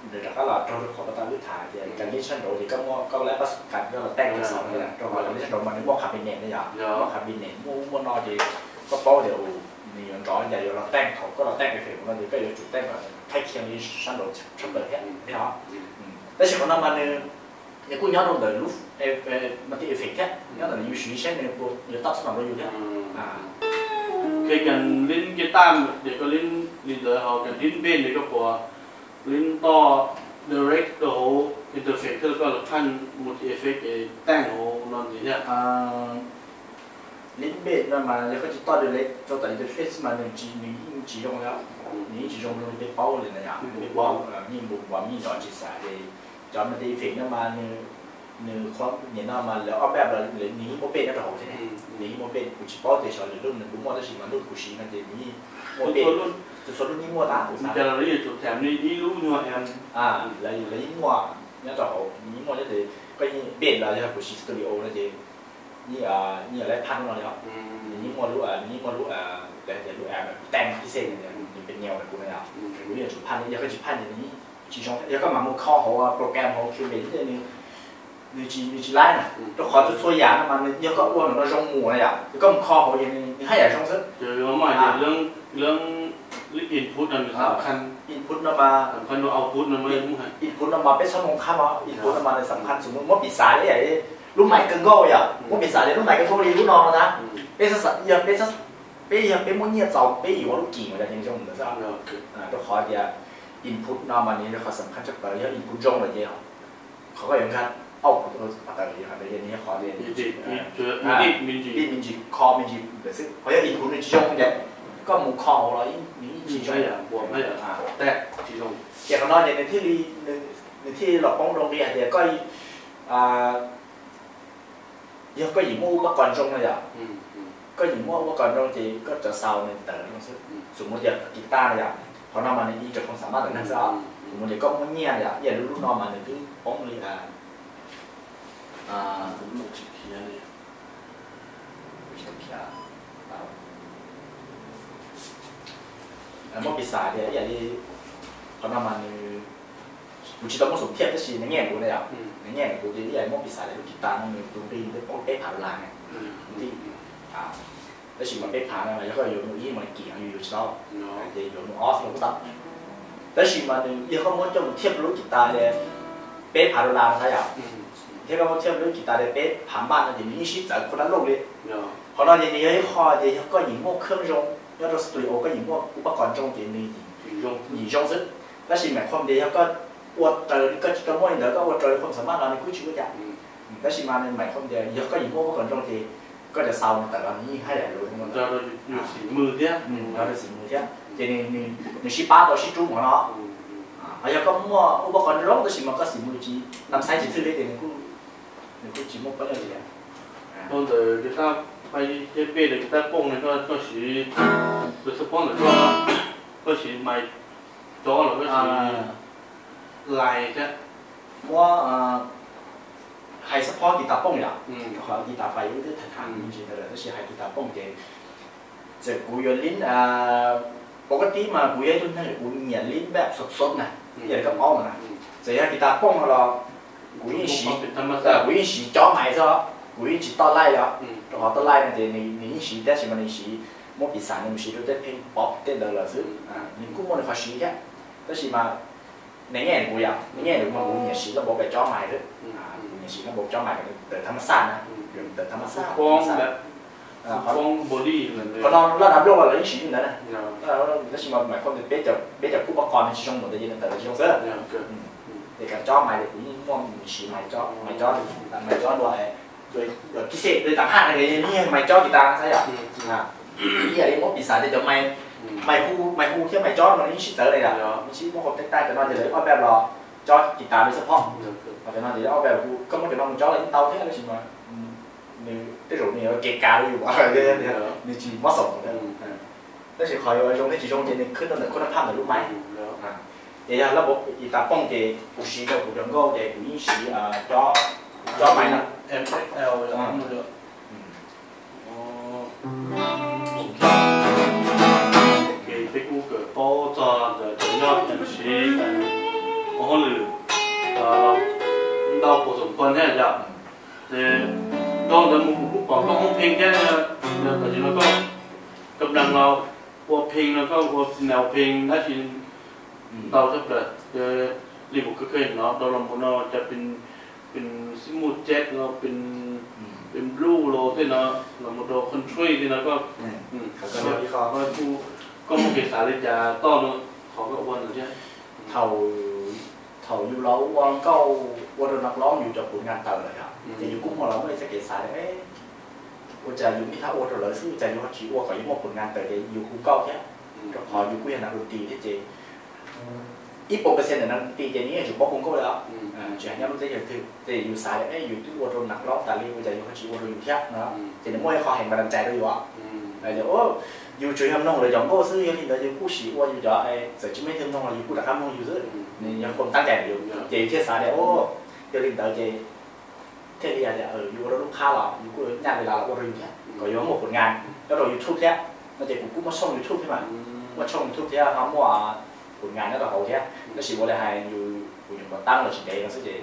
Nws rov qab los raug rau qhov pas tas wb tham tias kas lib sab nraud ces koj muaj koj lab pas kas koj los teej rau xaus no, rau qhov kas lib sab nraud mas nws muaj qhab pes ne na yom, muaj qhab pes ne, muaj ub muaj no ces koj paub tias nws yuav nrov li cas yuav los teej, thaum koj los teej effect no ces koj yuav tsum teej kom thaij khiam li sab nraud tshaj plaws thiab thiab os. Tab sis qhov no mas nws kuj nyob rau ntawm lub multi effect thiab, nyob ntawm yus siv seb nws puas yuav tau xab nraud rau yus thiab. Ces kas lib guitar ces koj lib li ntawd, ho kas lib bass ces koj puas lib toj direct rau hauv interface thiab koj los phaj multi effect es teej hauv no ntxiv thiab. Lib bass no mas yog koj tsis toj direct rau tom interface mas nws tsis, nws yeej tsis zoo li, nws yeej tsis zoo zoo li peb paub li na yom, peb paub yeej npum npom yeej nrov tsis xav li. Cov multi effect no mas nws qhuab niam no mas lawv ob peb los nws yeej muaj bass nyob rau hauv thiab, nws yeej muaj bass, kuv tsis paub tias xyov lwm lub nws puas muaj tab sis mas lub kuv siv no ces nws yeej muaj bass, txhua lub yeej muaj tas kuv xav. Lawv yeej muaj nyob rau hauv, nws yeej muaj nyob ces koj yeej bass los yog kuv siv studio no ces yeej, yeej lawv phaj lub no li os. Nws yeej muaj lub, nws yeej muaj lub, lawv hais tias lub amp kuv teej ib xej nws pes nyuag kuv no yom, kuv yeej tsum phaj, yog koj tsis phaj ces nws yeej tsis zoo, yog koj mam mus kho hauv program hauv Cubase nws tsis, nws tsis laib na, rau qhov txhua txhua yam no mas nws yog koj ua no zoo mus na yom, yog koj mus kho hauv ces nws haj yam zoo xwb. Input no mas, input no mas peb txhob mus qhab no, input no mas nws xam khaj, xws li muab piv xav li lub mais kawg nkaus yom, muab piv xav li lub mais kawg nkaus li lub no na, peb, yog peb, peb yog peb muaj nyiaj txaus peb yuav ua lub kim mas yog zoo ntawd xwb. Rau qhov tias input no mas nws yog qhov xam khaj tshaj plaws, yog input zoo lawm ces qhov koj yuav nkag output rau tas ntawd yog qhov ntawd, nws yog qhov tias edit me ntsis, kho me ntsis ntawd xwb, qhov yog input nws tsis zoo ces koj mus kho hauv los nws yeej tsis zoo. Ces qhov no ces nws thiaj li, nws thiaj li los poob rau nqi hais tias koj, yog koj yeej muaj ub pab kos zoo no yom, koj yeej muaj ub pab kos zoo ces koj cov xaus nws tawm zoo xwb. Xws li tias kis tas no yom, qhov no mas nws ib rau khoom xam maj ntawm neeg xwb os. Xws li tias koj muaj nyiaj yom, ib yam li lub no mas nws twb poob li muab piv xav tias ib yam li qhov no mas nws, kuv tsis tau muaj xum thiaj tab sis nws nyiaj kuv na yom, nws nyiaj kuv ces ib yam li muab piv xav tias lub kis tas no nws tus nqi twb poob peb phav dollar na, tab sis mas peb phav no mas yog koj yuav mus ib mas kim no yus yuav tsis tau, ces yuav mus ob xwb los kuj tau. Tab sis mas nws yog koj muab coj mus thiaj rau lub kis tas li peb phav dollar no thiab yom, thiab koj muab thiaj rau lub kis tas li peb phav npaj no ces nws yeej sib txawv khuv dab loj li. Qhov no ces nws yog ib qho tias yog koj yeej muaj kheeb zoo nyob rau studio, koj yeej muaj ub pab kos zoo ces nws yeej zoo xwb. Tab sis mais qhuam tias yog koj ua raws li koj tsis tau muaj li ntawd koj ua raws li qhuam xam maj no nws kuj tsis ua cas. Tab sis mas mais qhuam tias yog koj yeej muaj ub pab kos zoo ces koj cov xaus nws tawm los nws yeej haj yam li zoo no, nrog rau xim mws thiab ces nws sib pab tau sib rub mus no. Ho yog koj muaj ub pab kos zoo tab sis mas koj xim mws tsis, nam xaiv tsis thwj li ces nws kuj tsis muaj pob nyiaj li. Rau ntawm kis tas paj thiab pej ntawm kis tas pooj no koj siv, lawv xab phob ntawm koj, koj siv mais cob los koj siv lais thiab? Muab, hais xab phob kis tas pooj yom, qhov kis tas fais wb twb tham tham me ntsis ntawd lawm tab sis hais kis tas pooj ces txawm kuv yuav lib, pov koj tib mas kuv yog ib tug neeg kuv nyiam lib npaj xov xov na, ib yam li koj paub no na. Txawm yog kis tas pooj no los kuv yeej siv, kuv yeej siv cob mais xwb, kuv yeej tsis toj laij li os. Rau qhov toj laij no ces nws yeej siv tab sis mas nws siv, muab piv xam nws mus siv rau tej pheej pom tej ntawd lawm xwb. Nws kuj muaj nws qhov siv thiab, tab sis mas nws nyiaj kuv yom, nws nyiaj kuv mas kuv nyiam siv laj npau pem cob mais xwb. Kuv nyiam siv laj npau cob mais kom nws tawm thab maj xaj na, tawm thab maj xaj. Qhov no laj dav nplooj los lawv yeej siv li ntawd na. Tab sis mas mais qhuam tias peb cov kub pab kos nws tsis zoo mus ntawd ces nws tawm tsis zoo xwb. Ces kom cob mais ces kuv yeej muaj nyiam siv mais cob, mais cob, mais cob dua es Kis xej li tam haj na, nws yog mais cob kis tas xwb yom. Ib yam li muab piv xav tias cov mais, mais hu, mais hu thiab mais cob no nws yeej sib txawv li yom, nws sib muab hau tej tab cov no ces lawv ob peb los cob kis tas li xwb phom. Ho cov no ces ob peb hu, koj muab cov no mus cob los yeej tau thiab tab sis mas nws tej zaum nws yuav kev kav rau yus, nws tsis mob xaum. Tab sis qhov yuav zoo thiab tsis zoo ces nws khwb tau ntawm khub nab phaj ntawm lub mais. Ces yog lab npaum kis tas pooj ces kuv siv rau kuv cov nkauj ces kuv yeej siv cob, cob mais no. Peb kuj kawm paub txog ntawm cov nyob siv ua hauj lwm ntau pus xoom pua thiab yom. Ces dhau ntawd mus kuv kuj pom koj hoob pheej thiab, tam sim no koj kab nag los ua pheej no koj ua nau pheej dab tsi ntau tshaj plaws. Li kuv kheev hnov rau los mus no cas pes xib muj ceb los pes blues los tej no, los mus rau country tej no koj, koj muaj kev xav li cas toj no qhov koj ua ntawd thiab? Thaum yus los ua nkauj ua rau nas loob yus cov pus ngas tawm lawm yom, ces yus kuj muaj los muaj ib txoj kev xav tias ua cas yus ib thab ua rau lawv xwb ua cas yus ho tsis ua kom yus muaj pus ngas tawm ces yus hu nkauj thiab. Rau qhov yus kuj yog nas dua nti thiab ces ib puas percent ntawm nas dua nti ces nws yeej tsis paub hu nkauj li os. Tsis hais nyob lub teb chaws twg ces yus xav tias yus twb ua rau nas loob tas li ua cas yus ho tsis ua rau yus thiab no. Ces nws muaj ib qho heev mas dam cais rau yus os. Yus tsuas yog mloog lawv cov nkauj xwb yog li ntawd yus kuj sim ua yus cov, txawm tsis muaj ib tug mloog los yus kuj rov qab mloog yus xwb. Nws yog khoom tab cais rau yus ces yus thiaj xav tias yog li ntawd ces thiaj li hais tias yus ua rau lub qhab los yus kuj nyaj li las los ua rau yus thiab kom yus muaj pus ngas nyob rau YouTube thiab no ces kuv kuj muaj tshooj YouTube thiab mas, muaj tshooj YouTube thiab ho muaj pus ngas nyob rau hauv thiab. Tab sis ua li hais yus, kuv nyuam qhuav tab los tsis ntev no xwb ces,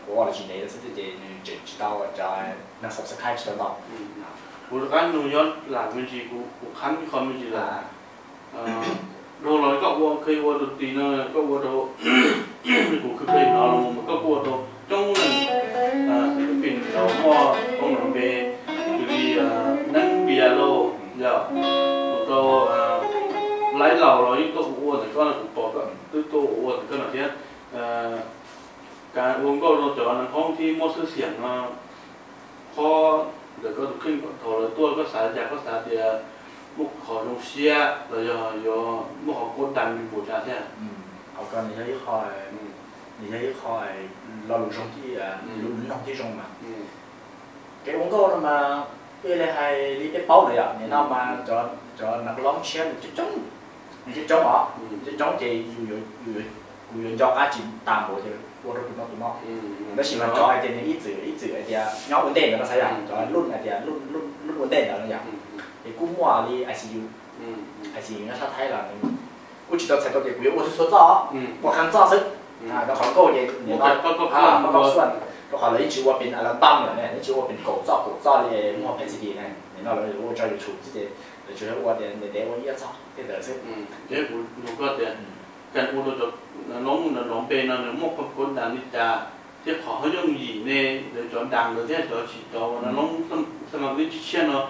kuv ua los tsis ntev no xwb ces nws tseem tsis tau cov neeg subscribe tsis tau ntau. Kuv rov qab nug nyob lam me ntsis, kuv qhab ib qho me ntsis lawm. Dhau los koj ua kheev ua rau ti no koj ua rau, kuv kheev kheev hnov los mas koj kuj ua rau coob leej, pheej pheej cov muaj koob npe, tus li Neeb Npias lauj, yog tus rau Laib Laus los yeej tuaj ua ntawm koj no, kuv pom koj twb tuaj ua ntawm koj no thiab. Kav ua nkauj rau cov nas khoob thiab muaj xwb xiam no, qhov ntawm koj tus kheej thaum lawv tuaj koj xav li cas, koj xav tias muaj qhov zoo siab los yog yuav muaj qhov khuv dag li npaum cas thiab? Qhov ko nws yog ib qho, nws yog ib qho lo lus zoo thiab, lus noog thiab zoo mas. Kev ua nkauj no mas, ib yam li hais li peb paub ntawd yom, nim no mas cov nas loob tshiab nws coob coob, nws coob coob os, coob coob ces yus, kuv yuav nco qab tsis tas npaum ces ua rau tus no tus no. Tab sis mas cov hais tias nws ib txwm ib txwm hais tias nyob ua ntej ntawd no xav yom, cov luj hais tias luj ua ntej ntawd no yom, ces kuj muaj li I C U, I C U nyob sab Thaib los nws kuj tsis tau txhais tau tias kuv yuav ua txhua txhua txoj, ua qee txoj xwb. Rau qhov nkauj ces nim no pab koj xuaj, rau qhov lawv yeej tsis ua pes album lawm ne, yeej tsis ua pes kaum txoj kaum txoj li muag pheej C D ne, nim no lawv ua tso YouTube xwb ces lawv tsuas yog ua tias ntev ntev ua ib ob txoj tej ntawd xwb. Ces kuv nug koj tias, kas ua rau cov loob no loob npe no nws muaj qhov khuv dag li cas thiab qhov ho yooj yim ne, lawv cov dag lawv thiab cov tsis cov loob xab mas li tsis tshiab no,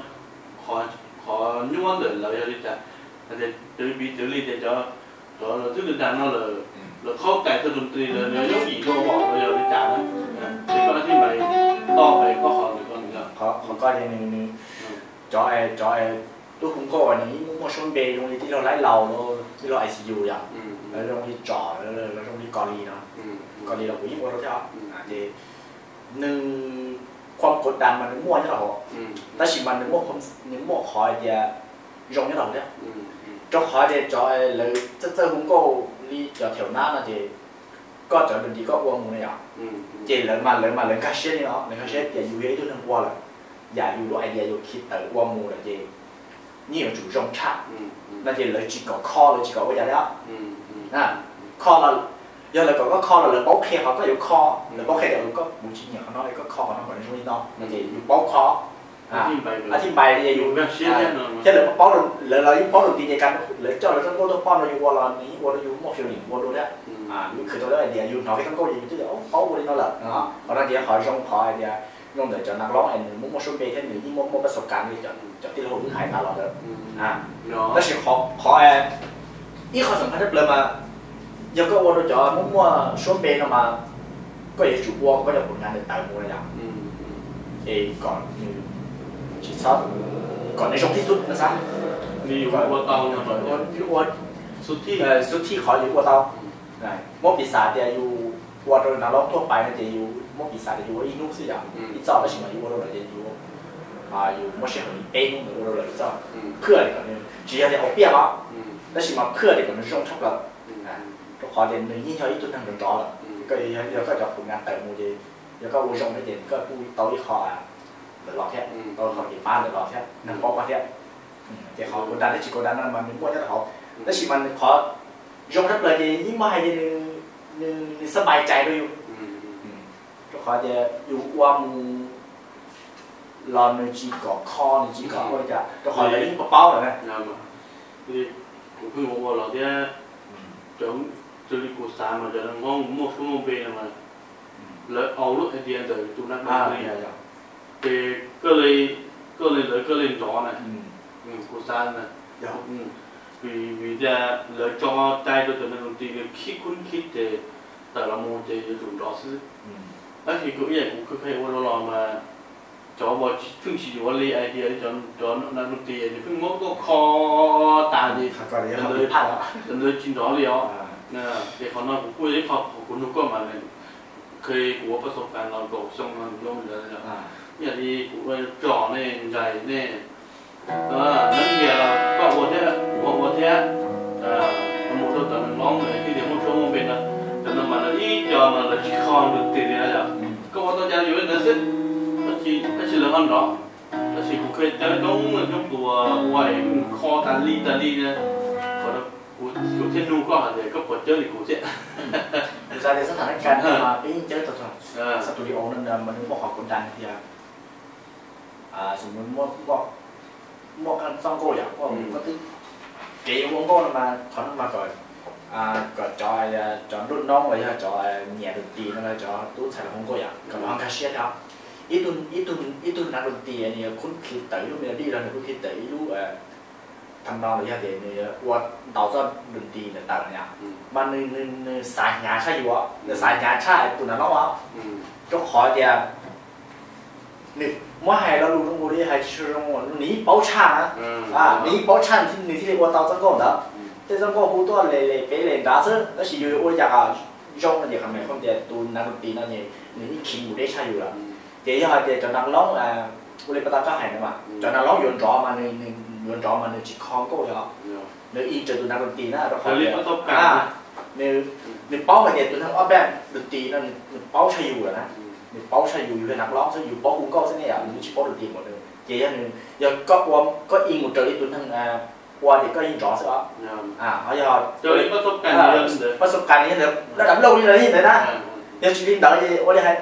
qhov nyuaj ntawm lawv yog li cas? Hais tias piv txwv li tias cov lawv twb dag no lawm, lawv khaub cai txog tus ntxim lawm nws yooj yim dua vim los yog li cas na? Ces koj thiaj npais toj pais koj qhov ntawd ko nws yog qhov ko ces nws, cov, cov tub hu nkauj nws yeej muaj muaj suab npe zoo li tij laug Laib Laus, tij laug I C U yom, lawv zoo li Tsom, lawv zoo li Kos Lis no. Kos Lis los kuv yeej ua rau thiab os. Ces nws, qhov khuv dag mas nws muaj nyob rau hauv, tab sis mas nws muaj, nws muaj qhov hais tias zoo nyob rau hauv thiab. Rau qhov tias cov lawv txawj txawj hu nkauj li cov thaum nab no ces koj cov dua nti koj ua mus na yom, ces lawv mas lawv mas lawv nkag siab li no, lawv nkag siab tias yus yog ib tug neeg ua lawm, yam yus lub idea yus khi tawm ua mus lawm ces yeej yuav tsum zoo tshaj. No ces lawv tsis kom kho, lawv tsis kom ua cas li os. Kho los, yog lawv kom koj kho los lawv paub qhia qhov koj yuav kho, lawv paub qhia tias koj kuv tsis nyiam qhov no es koj kho qhov no kom nws zoo li no no ces yus paub kho. Ab thij npais yus, thiab lawv paub, lawv los yeej paub lus nti ces kas lawv coj lawv txoj nkauj tuaj poj rau yus ua los nws yeej ua rau yus muaj feeling ua dua thiab. Yus khwv tau lawv idea yus hnov peb txoj nkauj ces yus twb tias paub ua li no lawm. Qhov no ces qhov zoo, qhov hais tias zoo ntawm cov nas loob es nws muaj muaj suab npe thiab nws yeej muaj muaj pab xav kas li cov tij laug wb hais tas los ntawd. Tab sis qhov, qhov ib qho xam phaj tshaj plaws mas yog koj ua rau cov muaj muaj suab npe no mas koj yuav tsum ua koj cov pus nas ntawm tawm mus na yom. Es kom nws tsis txhob, kom nws zoo tib xub no xav, li ua tau, ua xub thij qhov yus ua tau. Muab piv xav tias yus ua rau nav loob thuaj pais no ces yus muab piv xav tias yus ua ib hnub xwb yom, ib txoj, tab sis mas yus ua rau lawm ces yus, yus muab sij hawm li peb hnub mus ua rau lawm ib txoj, phwj li kom nws tsis yog tias haus piaj os, tab sis mas phwj li kom nws zoo tshaj plaws, rau qhov tias nws yeej yog ib tug neeg nrov nrov lawm. Koj yog koj cov khoom na tawm mus ces yog koj ua zoo thiab ces koj kuj tau ib qho ntawm los thiab, tau ib qho kev pab ntawm los thiab, neeg paub koj thiab. Ces qhov kav das thiab tsis kav das no mas nws muaj nyob rau hauv, tab sis mas nws qhov zoo tshaj plaws ces yeej muaj hais tias nws, nws xab npais cai rau yus, rau qhov tias yus ua mus los nws tsis kom kho, nws tsis kom ua li cas, rau qhov lawv yeej paub paub lawm na. Kuv pheej ua ua los thiab, raws li kuv xav mas cov neeg Hmoob muaj suab muaj npe no mas lawv au lub idea ntawm tus neeg no li, ces koj li, koj li lawv koj li nrov na, kuv xav na. Vim, vim tias lawv tso cai rau cov neeg tus tis khib khub khib ces tawm los mus ces yuav tsum nrov xwb. Tab sis kuv ib yam kuv kheev ua rau los mas cov uas pheej tsis yuav li idea li cov neeg tus tis nws pheej muab tuaj kho tas ces cov ntawd tsis nrov li os. Ces qhov no kuv kuj yog ib qho kuv nug koj mas, kuv ua paj xo kas los kaum xyoo no zoo li ntawd, ib yam li kuv ua tsom nej ntsais nej, neeb ntiag los koj ua thiab kuv ho ua thiab, mus rau cov neeg Hmoob thiaj li muaj suab muaj npe no. Cov no mas lawv ib co mas lawv tsis kho nws tiag tiag yom, koj ua tau cas yuav li ntawd xwb, tab sis lawv ho nrov. Tab sis kuv kheev cawb coob coob tus ua es kho tas li tas li, kuv thiaj nug koj hais tias koj puas cawb li kuv thiab. Kuv xav tias xab tham nab kas mas peb yeej cawb tau, xab tus li ua no mas nws muaj qhov kav das tias, xws li muaj, muaj txoj nkauj yom, koj twb, kev ua nkauj no mas qhov no mas kom, kom cov, cov nruab noob los yog cov nyiam dum tis no, cov tub ntxhais los ua nkauj yom, kom lawv ho nkag siab thiab. Ib tug, ib tug nav dum tis nws yuav khub khi tawm ib lub melody los nws khub khi tawm ib lub tham no los yog tias nws ua ntau txoj dum tis ntawm tawm no yom, mas nws, nws xav hnyav tshaj yus, nws xav hnyav tshaj tus nav noob os, rau qhov tias nws muab hais lo lus zoo nkaus li hais tsis tshua zoo, nws yeej paub tshaj na, nws yeej paub tshaj nws thiaj li ua tau txoj nkauj ntawd. Tej txoj nkauj hu tuaj le le peb le nrad xwb, tab sis yus yuav ua li cas kom zoo no ces qhov me hom tias tus nav dum tis no nws yeej khi mus deb tshaj yus lawm. Ces yog hais tias cov nav loob, ua li pas tas koj hais no mas cov nav loob yuav nrov mas nws, yuav nrov mas nws tsis kho nkauj yog, nws ib raws tus nav dum tis na, rau qhov tias nws, nws paub hais tias tus neeg ob peb dum tis no nws paub tshaj yus lawm na, nws paub tshaj yus, yus yog nav loob xwb yus paub hu nkauj xwb ne yom, yus tsis paub dum tis npaum nws. Ces yog nws, yog koj ua, koj ib mus raws li tus neeg ua ces koj yeej nrov xwb os. Ho yog paj xo kas li ntawd laj dab laug li ntawd li ntawd na, yog tsis li ntawd ces ua li hais,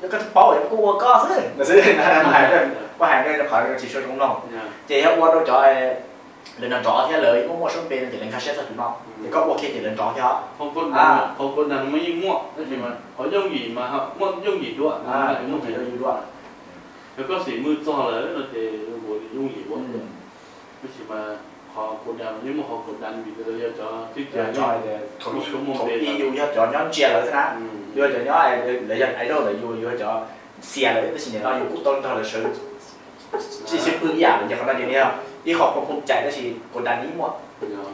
yog koj twb paub es kuj ua koj xwb no xwb. Kuv hais nej qhov tsis tshua zoo mloog, ces yog ua rau cov lawv nrov nrov thiab lawv muaj muaj suab npe no ces lawv nkag siab txog tus no, ces koj ua kiag ces lawv nrov thiab. Qhov kav das mas yeej muaj, tab sis mas qhov yooj yim mas muaj yooj yim dua, yooj yim dua yus dua. Yog koj xim mws txog lawm no ces yooj yim ua, tab sis mas qhov kav das mas yeej muaj qhov kav das vim lawv yog cov tib co, thaum ub yus yog cov nyob ntsia lawv xwb na, yus yog cov nyob, lawv yog idol ntawm yus, yus yog cov xias lawv, tab sis nim no yus kuj tau nrog lawv sawv txij sib pwg ib yam, ces qhov no ces yog ib qho khoom khoom cai, tab sis kav das yeej muaj,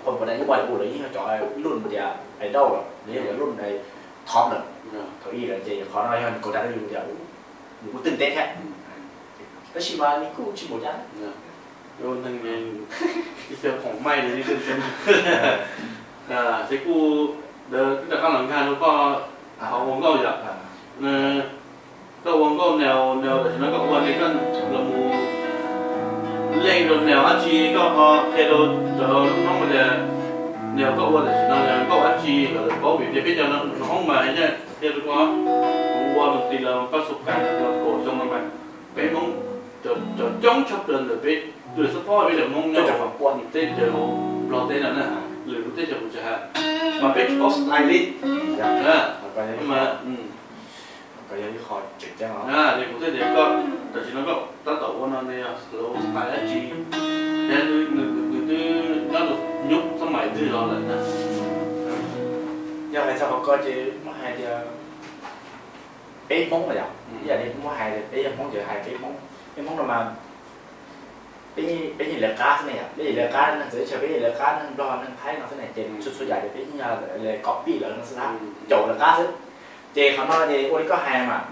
khoom kav das yeej muaj, lawv yeej yog cov luj tias idol lawm, lawv yog cov luj top lawm, thaum ub lawm ces qhov no yog kav das rau yus tias yus kuj twb ntev thiab. Tab sis mas nws kuj tsis npaum cas. Ib co khoom maij li, ces kuj, ntawd twb rov qab los nkag rau koj qhov ua nkauj yom. Koj ua nkauj nws, nws tam sim no koj ua li koj los mus leej rau nws dab tsi, koj ho qhia rau cov noob tias nws koj ua tam sim no nkauj dab tsi los lawv paub, vim tias peb cov noob mas yeej qhia rau koj, kuv ua tus tis los paj xo kas los kaum xyoo no mas peb Hmoob cov coob tshaj plaws ntawm peb, tus lawv xub phob peb cov Hmoob nyob rau hauv pua teb chaws Nplog teb no na, lwm lub teb chaws kuv tsis hais, mas peb tsis paub style li. Mas, ces kuv thiaj tias koj tam sim no koj tab tom ua no nws yog lub style dab tsi, thiab nws twb nyob rau nyuj xab maim twg los lawm na. Yog hais txog qhov ko ces muab hais tias peb Hmoob no yom, ib yam li muab hais peb yog Hmoob ces hais peb Hmoob, peb Hmoob no mas peb yeej lawv qab xwb ne yom, peb yeej lawv qab neeg txawv chaw, peb yeej lawv qab neeg Nplog neeg Thaib no xwb ne, ces txhua txhua yam ces peb yeej yog copy lawv no xwb na, caum lawv qab xwb. Ces qhov no ces ua li koj hais mas,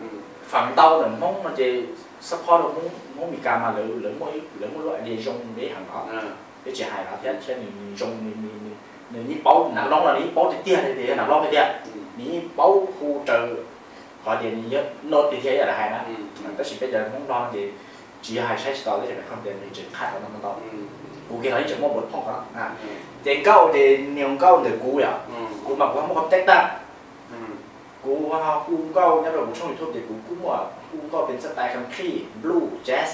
feem ntau ntawm Hmoob no ces support rau Hmoob Meskas mas lawv, lawv muaj lub idea zoo peb heev no, peb tsis hais no thiab thiab nws zoo, nws yeej paub, Nam Loob los nws yeej paub tiag tiag li tias yog Nam Loob tiag tiag, nws yeej paub hu raws qhov tias nws yog no tiag tiag ib yam li hais na. Tab sis peb cov Hmoob Nplog ces tsis yog hais saib tsis taus, tab sis hais tias nws tseem qhaj qhov no ntau. Kuv kiag los yeej tseem muaj npaum thooj qhov no. Ces nkauj ces niag nkauj ntawm kuv yom, kuv mas kuv ho muaj qhov teb tag, kuv ho hu nkauj nyob rau kuv tshooj YouTube ces kuv kuj muaj hu nkauj pes xab tais, country, blues, jazz,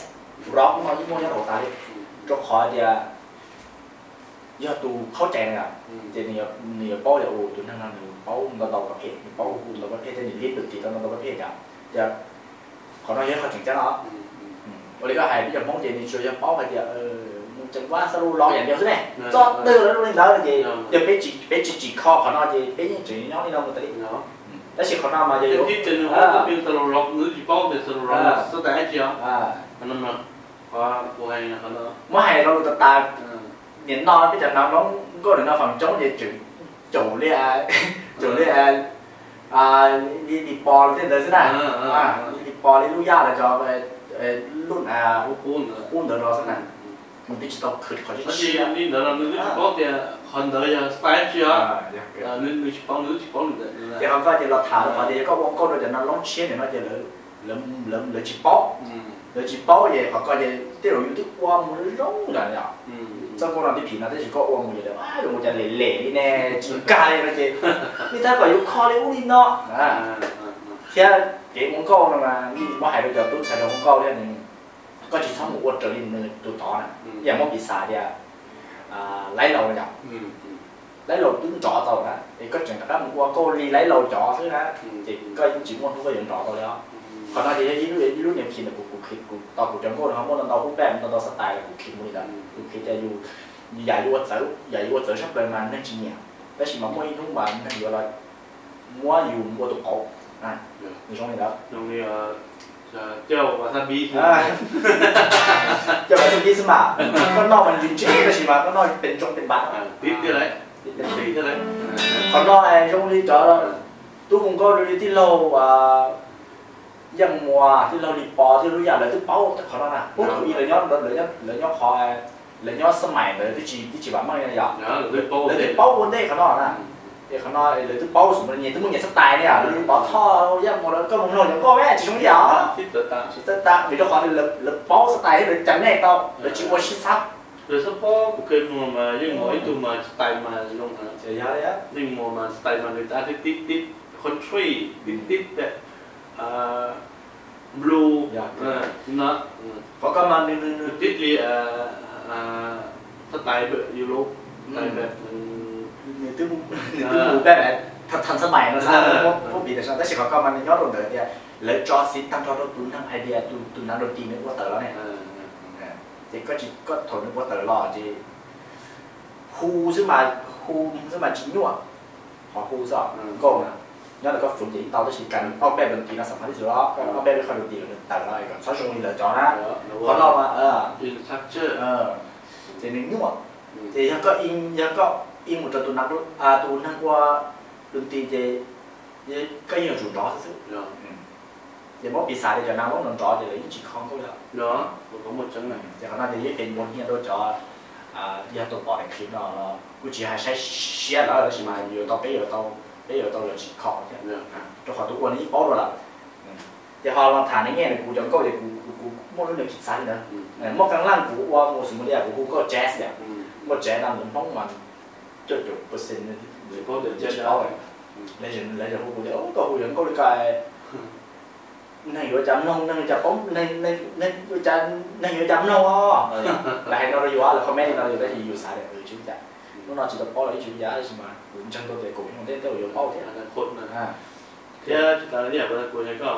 rock no yeej muaj nyob rau tas li, rau qhov tias yog tus qhaub cai na yom, ces nws yuav paub tias tus neeg no nws paub ntau ntau pab phem, nws paub hu ntau pab phem thiab nws liab lwm tis tau ntau ntau pab phem yom. Ces qhov no yog qhov tseem ceeb no. Ua li koj hais peb cov Hmoob ces nws tsuas yog paub hais tias mus ceev vab xa lu los yam dio xwb ne, txog twg los li ntawd ces yog peb tsis, peb tsis tsim kho qhov no ces peb yeej tseem nyob li no mus tas li. Tab sis qhov no mas yog muab hais lo lus tas tas, nim no peb cov Nam Loob nkauj nim no feem coob ces tseem caum li, caum li li Pos los tej ntawd xwb na, li Pos li Lub Yaj los cov lub qub ntawd los xwb na, nws twb tsis tau khwv qhov tsis li ntawd los nws twb tsis paub tias qhov ntawd yog style tsi os. Nws tsis paub, nws twb tsis paub li ntawd. Ces qhov koj ces los tham qhov tias yog koj ua nkauj rau cov Nam Loob tshiab nim no ces lawv tsis paub, lawv tsis paub ces qhov koj ces tej zaum yus twb ua mus zoo zoo lawm yom. Txoj nkauj no twb phim no tab sis koj ua mus ces lawv zoo ua cas lem lem li ne, tsis nkag li no ces, li tab kom yus kho li ub li no. Thiab kev ua nkauj no mas yeej muab hais rau cov tub ntxhais hluas ua nkauj thiab, koj tsis txhob mus ua raws li nws tus tod na. Ib yam muab piv xam tias Laib Laus no yom, Laib Laus twb nrov tau na, es koj tseem rov qab mus ua nkauj li Laib Laus cov xwb na, ces koj yeej tsis muaj hnub koj yuav nrov tau li os. Qhov no ces yog ib lub, ib lub niam khi ntawm kuv, kuv khi, kuv tau kuv cov nkauj no muaj ntau ntau hub pej, ntau ntau xab tais los kuv khi mus li ntawd, kuv khi tias yus, yam yus ua txawv, yam yus ua txawv sab plaws mas neeg tsis nyiam, tab sis mas muaj ib hnub mas neeg yuav los muab yus ua tus qauv. Nws zoo li ntawd. Coj vas xab pib xwb mas, koj noj mas ntsis ntsis tab sis mas koj noj pes ntsoog pes npav. Qhov no zoo li cov tub hu nkauj li tij laug Yeej Muas, tij laug Lis Pov thiab Lub Yaj lawv twb paub qhov no na. Puag thaum ub lawv nyob, lawv nyob qhov, lawv nyob xab mais ntawd twb tsis, twb tsis vam meej yom. Lawv twb paub ua ntej qhov no na. Es qhov no lawv twb paub xub nyias twb muaj nyias xab tais ne yom. Lis Pov Thoj, Yeej Muas lawv koj mus mloog cov nkauj me tsis zoo li yam. Tsis txawj tas vim rau qhov lawv paub xab tais thiab lawv cam nej tau, lawv tsis ua sib xab. Lawv xab phob kuv kev mloog mas Yeej Muas ib tug mas xab tais mas zoo heev. Yeej Muas mas xab tais mas nws tab tib tib country, tib tib blues no, qhov ko mas nws tib li xab tais Europe, nws twb, nws twb mus peb tham xab mais no xwb, muab piv tam sim no, tab sis qhov ko mas nws nyob rau ntawd tias lawv tso xiv tag nrho rau tus neeg idea, tus, tus neeg doo tis nws ua tawm los ne. Ces koj tsis, koj thaum nws ua tawm los ces hu xwb mas, hu xwb mas tsis nyuaj. Qhov hu xwb, nkauj na, nyob ntawm koj fwv ces yeej tau, tab sis kas ob peb doo tis no xam phaj tib si los, ob peb qhov doo tis los nws tawm los kom txhob zoo li lawv cov na. Qhov no mas ces nws nyuaj. Ces yog koj, yog koj ib mus rau tus neeg, tus neeg ua doo tis ces koj yeej yuav tsum nrov xwb xwb. Ces muab piv xav tias cov neeg loob nrov nrov ces lawv yeej tsis kho nkauj li. Ces qhov no ces yeej pheej muaj nyiaj rau cov, yog tus pom daim clip no los kuj tsis hais saib siab lawm tab sis mas yuav tau, peb yuav tau, peb yuav tau los tsis kho thiab, rau qhov tus ua nws yeej paub dua lawm. Ces ho los tham nws nyiaj nws kuv cov nkauj ces kuv, kuv muaj lub nws khi xav li ntawd. Muaj qee leej kuv ua mus xws li kuv hu nkauj jazz yom, nkauj jazz no nws Hmoob mas cuaj caum percent tsis paub, lawv hu kuv tias koj hu cov nkauj li ko neeg yuav cas mloog, neeg yuav cas paub, neeg yuav cas mloog os. Lawv hais no rau yus, lawv comment li no rau yus tab sis yus xav tias tsis ua cas, hnub no tsis tau paub los yeej tsis ua cas, tab sis mas kuv ntseeg tau tias kaum xyoo ntej tej zaum yuav paub thiab. Thiab tsis tas li ntawd kuv hais koj,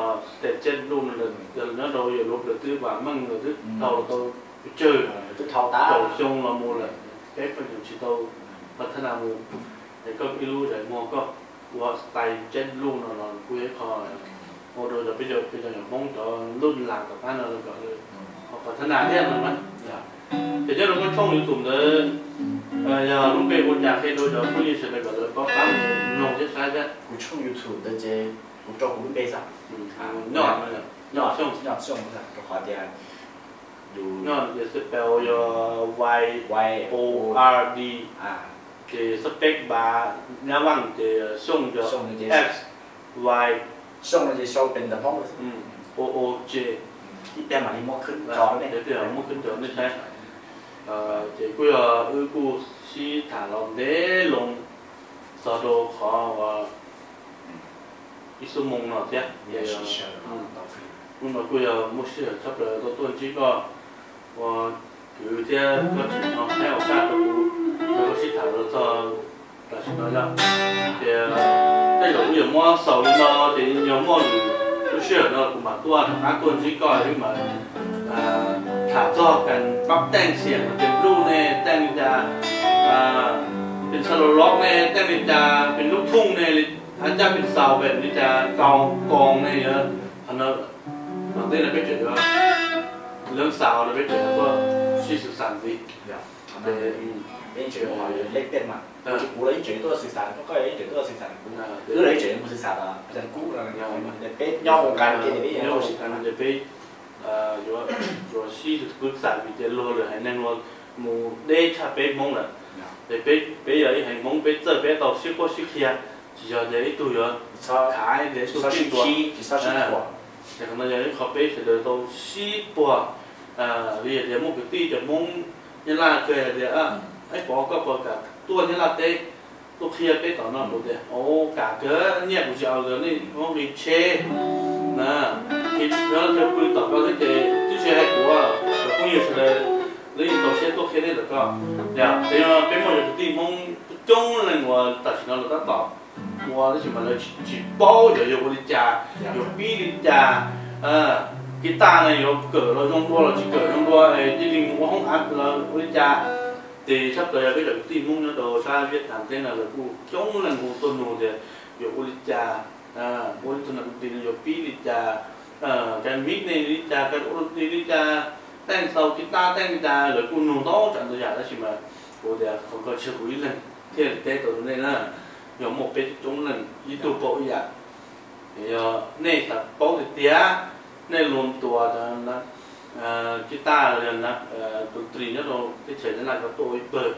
tes ceg luj no lawv nyob rau Europe lawv twb vam meej, lawv twb dhau tau pes tsawg, lawv twb dhau tas kaum xyoo los mus lawm, peb pheej tsis tau pab thab na mus. Es koj ib lub zais muag koj ua style ceg luj no los kuj yog ib qho ua rau cov peb cov peb cov nyuam Hmoob cov lub las tom qab no kom lawv ho pab thab nas thiab no mas. Ces nyob rau koj tshooj YouTube ntawd yog lub npe ua cas qhia rau cov phooj ywg sawv daws kom lawv paub pab mloog thiab saib thiab? Kuv tshooj YouTube ntawd ces kuv rau kuv lub npe xwb, Nyob Xyooj, rau qhov tias Nyob ces spell yog Y O R D, ces space bar nyab vaj ces Xyooj yog X Y. Xyooj no ces sau pem ntawv Hmoob, O O J, ib pliag mam li muab khwb tso, ib pliag muab khwb tso nej saib. Ces kuj yog wb kuj sib tham los ntev loo txog rau qhov uas ib xuab moos no thiab. Hnub no kuj yog muaj sij hawm tshaj plaws tau tuaj ntsib koj ua kwv thiab koj tseem ho thaij ua kaj rau kuv, rau koj sib tham los txog tam sim no yog. Ces tej zaum kuj yuav muab xaus li no ces yog muaj lwm lub sij hawm no kuv mam tuaj rov qab tuaj ntsib koj wb mam tham txog kas pab teej xiam no ces blues ne teej li cas, pes xab los los ne teej li cas, pes lub thooj ne, hab caj pes xaus pem li cas, kaus koos ne yog. Qhov no tom ntej no peb tseem yuav leej xaus no peb tseem yuav tuaj sib xwm xam ntxiv. Peb tseem yuav lej pej mas, kuv los ib tseem tuaj xwm xam, koj ib tseem tuaj xwm xam kuv, wb los ib tseem mus xwm xam kub no. Peb nyob ua nqa ke ces peb yuav sib xwm xam vim tias luag lwm haiv neeg luag mus deb tshaj peb Hmoob lawm. Ces peb yog ib haiv Hmoob peb txawj peb tau sib qhuab sib qhia, tsis yog tias ib tug yuav khav ib tug tib ntua. Ces qhov no yog ib qho peb sawv daws tau sib puag li tias muaj kwv tij cov Hmoob Nyab Laj kawg hais tias, Aib Pov, koj puas kam tuaj Nyab Laj teb tuaj qhia peb tom no? Kuv tias, Ua kam kawg, nyiaj kuv tsis au, nej muab nqi tsheb na, nqi tsheb pw tom koj xwb ces twb tsis hais kuv, cov phooj ywg sawv daws lawv yeej tau siab tuaj qhia nej tom koj. Yog peb muaj cov kwv tij Hmoob coob leej uas tam sim no lawv tab tom ua tab sis mas lawv tsis paub yuav ua li cas, yuav pib li cas, kiv taj ne yuav kawm los zoo dua los tsis kawm zoo dua, cia li mus ua hoob av los ua li cas. Ces tshaj plaws yog peb cov kwv tij Hmoob nyob rau sab Viaj Tham teb no lawv kuj coob leej hu tuaj nug tias yuav ua li cas, ua li tug nas tis no yuav pib li cas, kas mib ne li cas, kas ua li cas, teej xaus kiv taj teej li cas, lawv kuj nug ntau tsav ntau yam tab sis mas kuv tias qhov ko tsis yog kuv ib leeg thiaj li teb tau rau nej na. Yog muaj peb coob leej ib tug paub ib yam. Yog nej xav paub tiag tiag, nej lug tuas kiv taj los yog tus tris nyob rau teb chaws Nyab Laj ko tuaj ua ib pawg,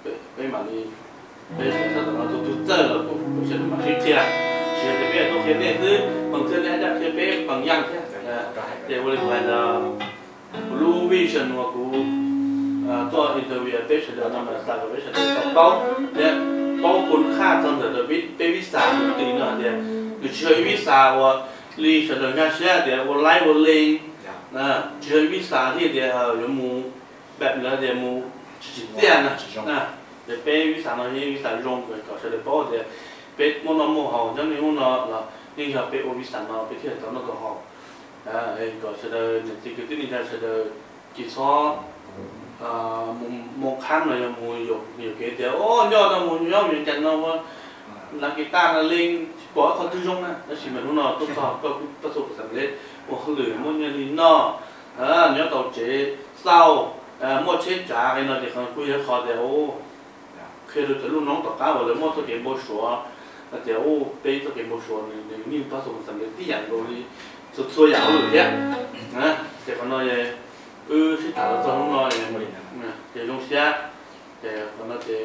peb mam li, peb sawv daws no tus twg txawj los kuj sawv daws mam sib qhia. Tsis yog tias peb tuaj qhia nej xwb, peem thwj nej hab caj qhia peb peem yaaj thiab. Ces ua li kuv hais ntawd, kuv lub vision uas kuv tuaj interview peb sawv daws no mas xav kom peb sawv daws tau paub thiab paub kun qhaj txog ntawm peb visa tus tris no hais tias nws tsis yog ib visa uas li sawv daws nkag siab tias ua laib ua leej, tsis yog ib visa thiaj tias yuav mus pam lawv tias mus tsis tsim txiaj na. Ces peb visa no yog ib visa zoo kom sawv daws paub tias peb muaj noj muaj haus nyob niaj hnub no los yeej yog peb ua visa no peb thiaj tau noj tau haus. Kom sawv daws niam txiv kwv tij neej tsa sawv daws tsis txhob mus moo qhab no yog mus yuam kev tias o nyob no mus nyob Vias Cas no ua nas kis taj nas leej tsis pom ib qho twg zoo na. Tab sis mas hnub no tuaj txog koj kuj pab txhua pab xam lej ua hauj lwm muaj nyiaj li noj, nyob tau tsev xauj, muaj tsheb tsav li no ces qhov kuj yog qhov tias qhia rau cov lub noob tom qab uas lawv muaj txoj kev npau suav hais tias u peb txoj kev npau suav nws yeej pab txhua pab xam lej tib yam nkaus li txhua txhua yam hauj lwm thiab. Ces qhov no wb sib tham los txog hnub no ces zoo siab. Ces qhov no ces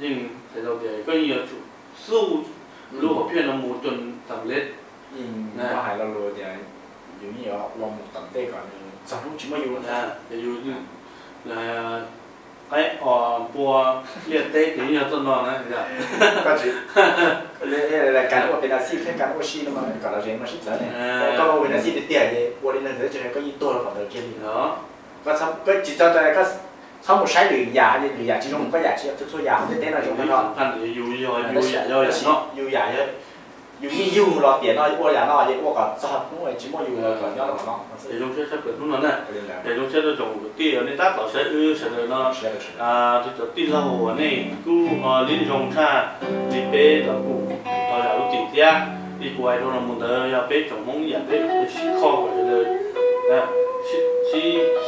yeej hais tau tias koj yeej yuav tsum xub lub hom phiaj no mus coo xam lej. Yeej muab hais lo lus tias yus yeej yuav ua mus tom ntej kom nws txog hnub tsis muaj yus. Ces yus qaib os npua liaj teb ces yeej yog txoj no na. Koj tsis, kas ua pes nas xij thiab kas ua si no mas kom lom zem no sib txawv ne. Koj ua pes nas xij tiag tiag ces ua li no ntawd tsis hais koj yeej tuag rau qhov ntawd kiag li. Koj tsis txhob, koj tsis txhob mus saib lwm yam, lwm yam tsis zoo, koj yam tsis, txhua txhua yam hauv ntiaj teb no zoo li no. Yus yam yog, yus yeej yug los tiam no ua yam no ces ua kom txog hnub tsis muaj yus los kom nyob rau qhov no. Ces zoo siab tshaj plaws hnub no na. Ces zoo siab rau tsoom kwv tij uas nej tab tom saib wb sawv daws no, rau cov tij laug uas nej kuj ho li zoo tshaj li peb los kuj tau zam lub txim thiab. Li kuv hais rau los mus ntawd yog peb tsoom Hmoob yam peb sib kho kom sawv daws,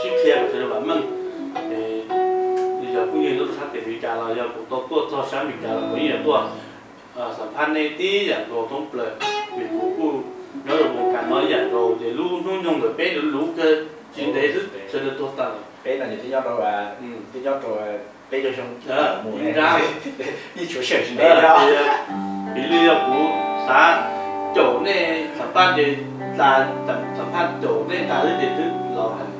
sib qhia kom sawv daws vam meej. Yog phooj ywg tuaj rau sab tim Amelikas los yog kuv tau tuaj txog sab Amelikas los kuv yeej yuav tuaj xam phaj nej tib yam nkaus thoob plaws, vim kuv kuj nyob rau vos kas no ib yam nkaus ces lub hnub nyoog ntawm peb luv luv kawg tsis ntev xwb sawv daws tuag tas lawm. Peb no ces twb nyob rau, twb nyob rau peb caug xyoo mus, yeej tshuav sij hawm tsis ntev. Piv li yog kuv xav caum nej xam phaj ces tas, xam phaj caum nej tas xwb ces twb laus heev.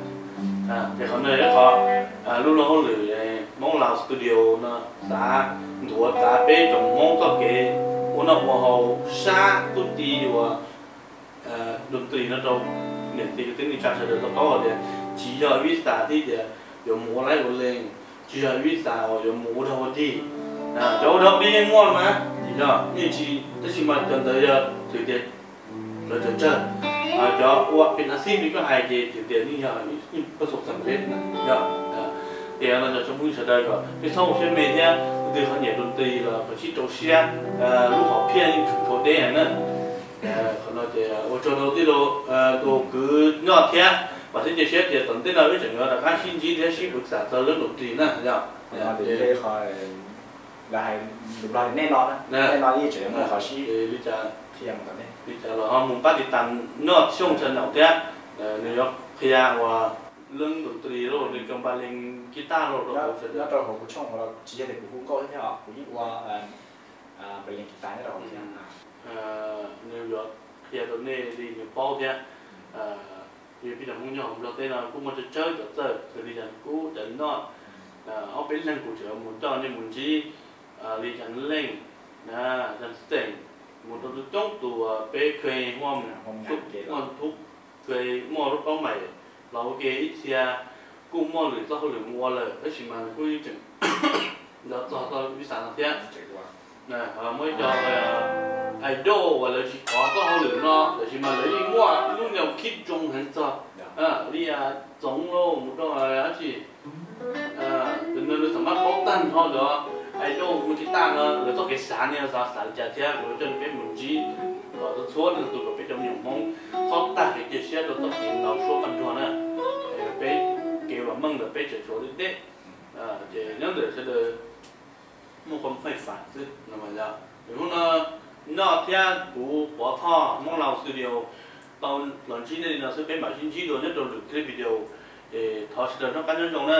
Ces qhov no yog qhov lub luag hauj lwm Hmoob Laus Studio no xav nthuav txav peb tsoom Hmoob txoj kev ua noj ua haus sab tub ti uas doo tris no rau niam txiv kwv tij neej tsa sawv daws tau paub tias tsis yog vij xas thiab tias yuav mus ua laib ua leej, tsis yog vij xas uas yuav mus ua dog ua dig. Cov ua dog ua dig yeej muaj mas, tsis yog yeej tsis, tab sis mas cov ntawd yog txwv tias lawv tsawg tsawg. Cov ua pis as xij li koj hais ces txwv tias yeej yog ib pab xu xam peb yog. Ces no cov tsoom phooj ywg sawv daws kom peb txhob ua siab me thiab, tus twg ho nyiam doo tris los kom sib rau siab, lub hom phiaj yeej tshwm dhau deb heev na. Qhov no ces ua tsaug rau tij laug tus kwv Nyob thiab, vam thiab cia siab tias tom ntej no peb tseem yuav rov qab sib ntsib thiab sib pwv xam txog lub doo tris na yog. Lawv hais lus Nplog tias nej no, nej no yeej tseem muaj qhov sib, li cas los ho mus pab tiv tas Nyob Xyooj channel thiab, nws yuag qhia uas leej doo tris los nws cov npa leej kib taj los rau hauv, nyob rau hauv kuv tshooj los tsis yog tias kuv hu nkauj thiab os, kuv yeej ua npa leej kib tas nyob rau hauv thiab. Nws yuav qhia rau nej li nws paub thiab. Vim peb cov Hmoob nyob hauv Nplog teb no kuj muaj tsawg tsawg cov txawj, xws li cov kub cov noj, ob peb leeg kuv tseem mus coj nej mus ntsib li cov leej, cov xeem, mus rau coob tus peb kheej muaj, muaj thub, kheej muaj lub paub maim los ua ke ib txhia, kuj muaj lwm txoj hauj lwm mus ua lawm tab sis mas nws kuj yeej tseem nco txog txoj vij xas no thiab. Muaj ib co idol uas lawv tsis kov txoj hauj lwm no tab sis mas lawv yeej muaj lub nyuag khib zoo heev txog li Txoov lauj mus rau dab tsi, nws xam maj paub tag nrho cov idol mus tsis tag no lawv txoj kev xav ne, xav xav li cas thiab kuv coj peb mus ntsib kom txhua txhua leej txhua tus kom peb cov me nyuam Hmoob txhob tag kev cia siab rau txoj kev ntaus suab paj nruag na. Peb kev vam meej ntawm peb tseem tshuav deb deb. Ces nyob ntawm sawv daws muaj qhov feej fam xwb no mas yog. Hnub no Nyob thiab kuv Pov Thoj Hmoob Laus Studio tau los ntsib nej li no xwb, peb mam sib ntsib dua nyob rau lwm clip video. Es thov sawv daws noj qab nyob zoo na.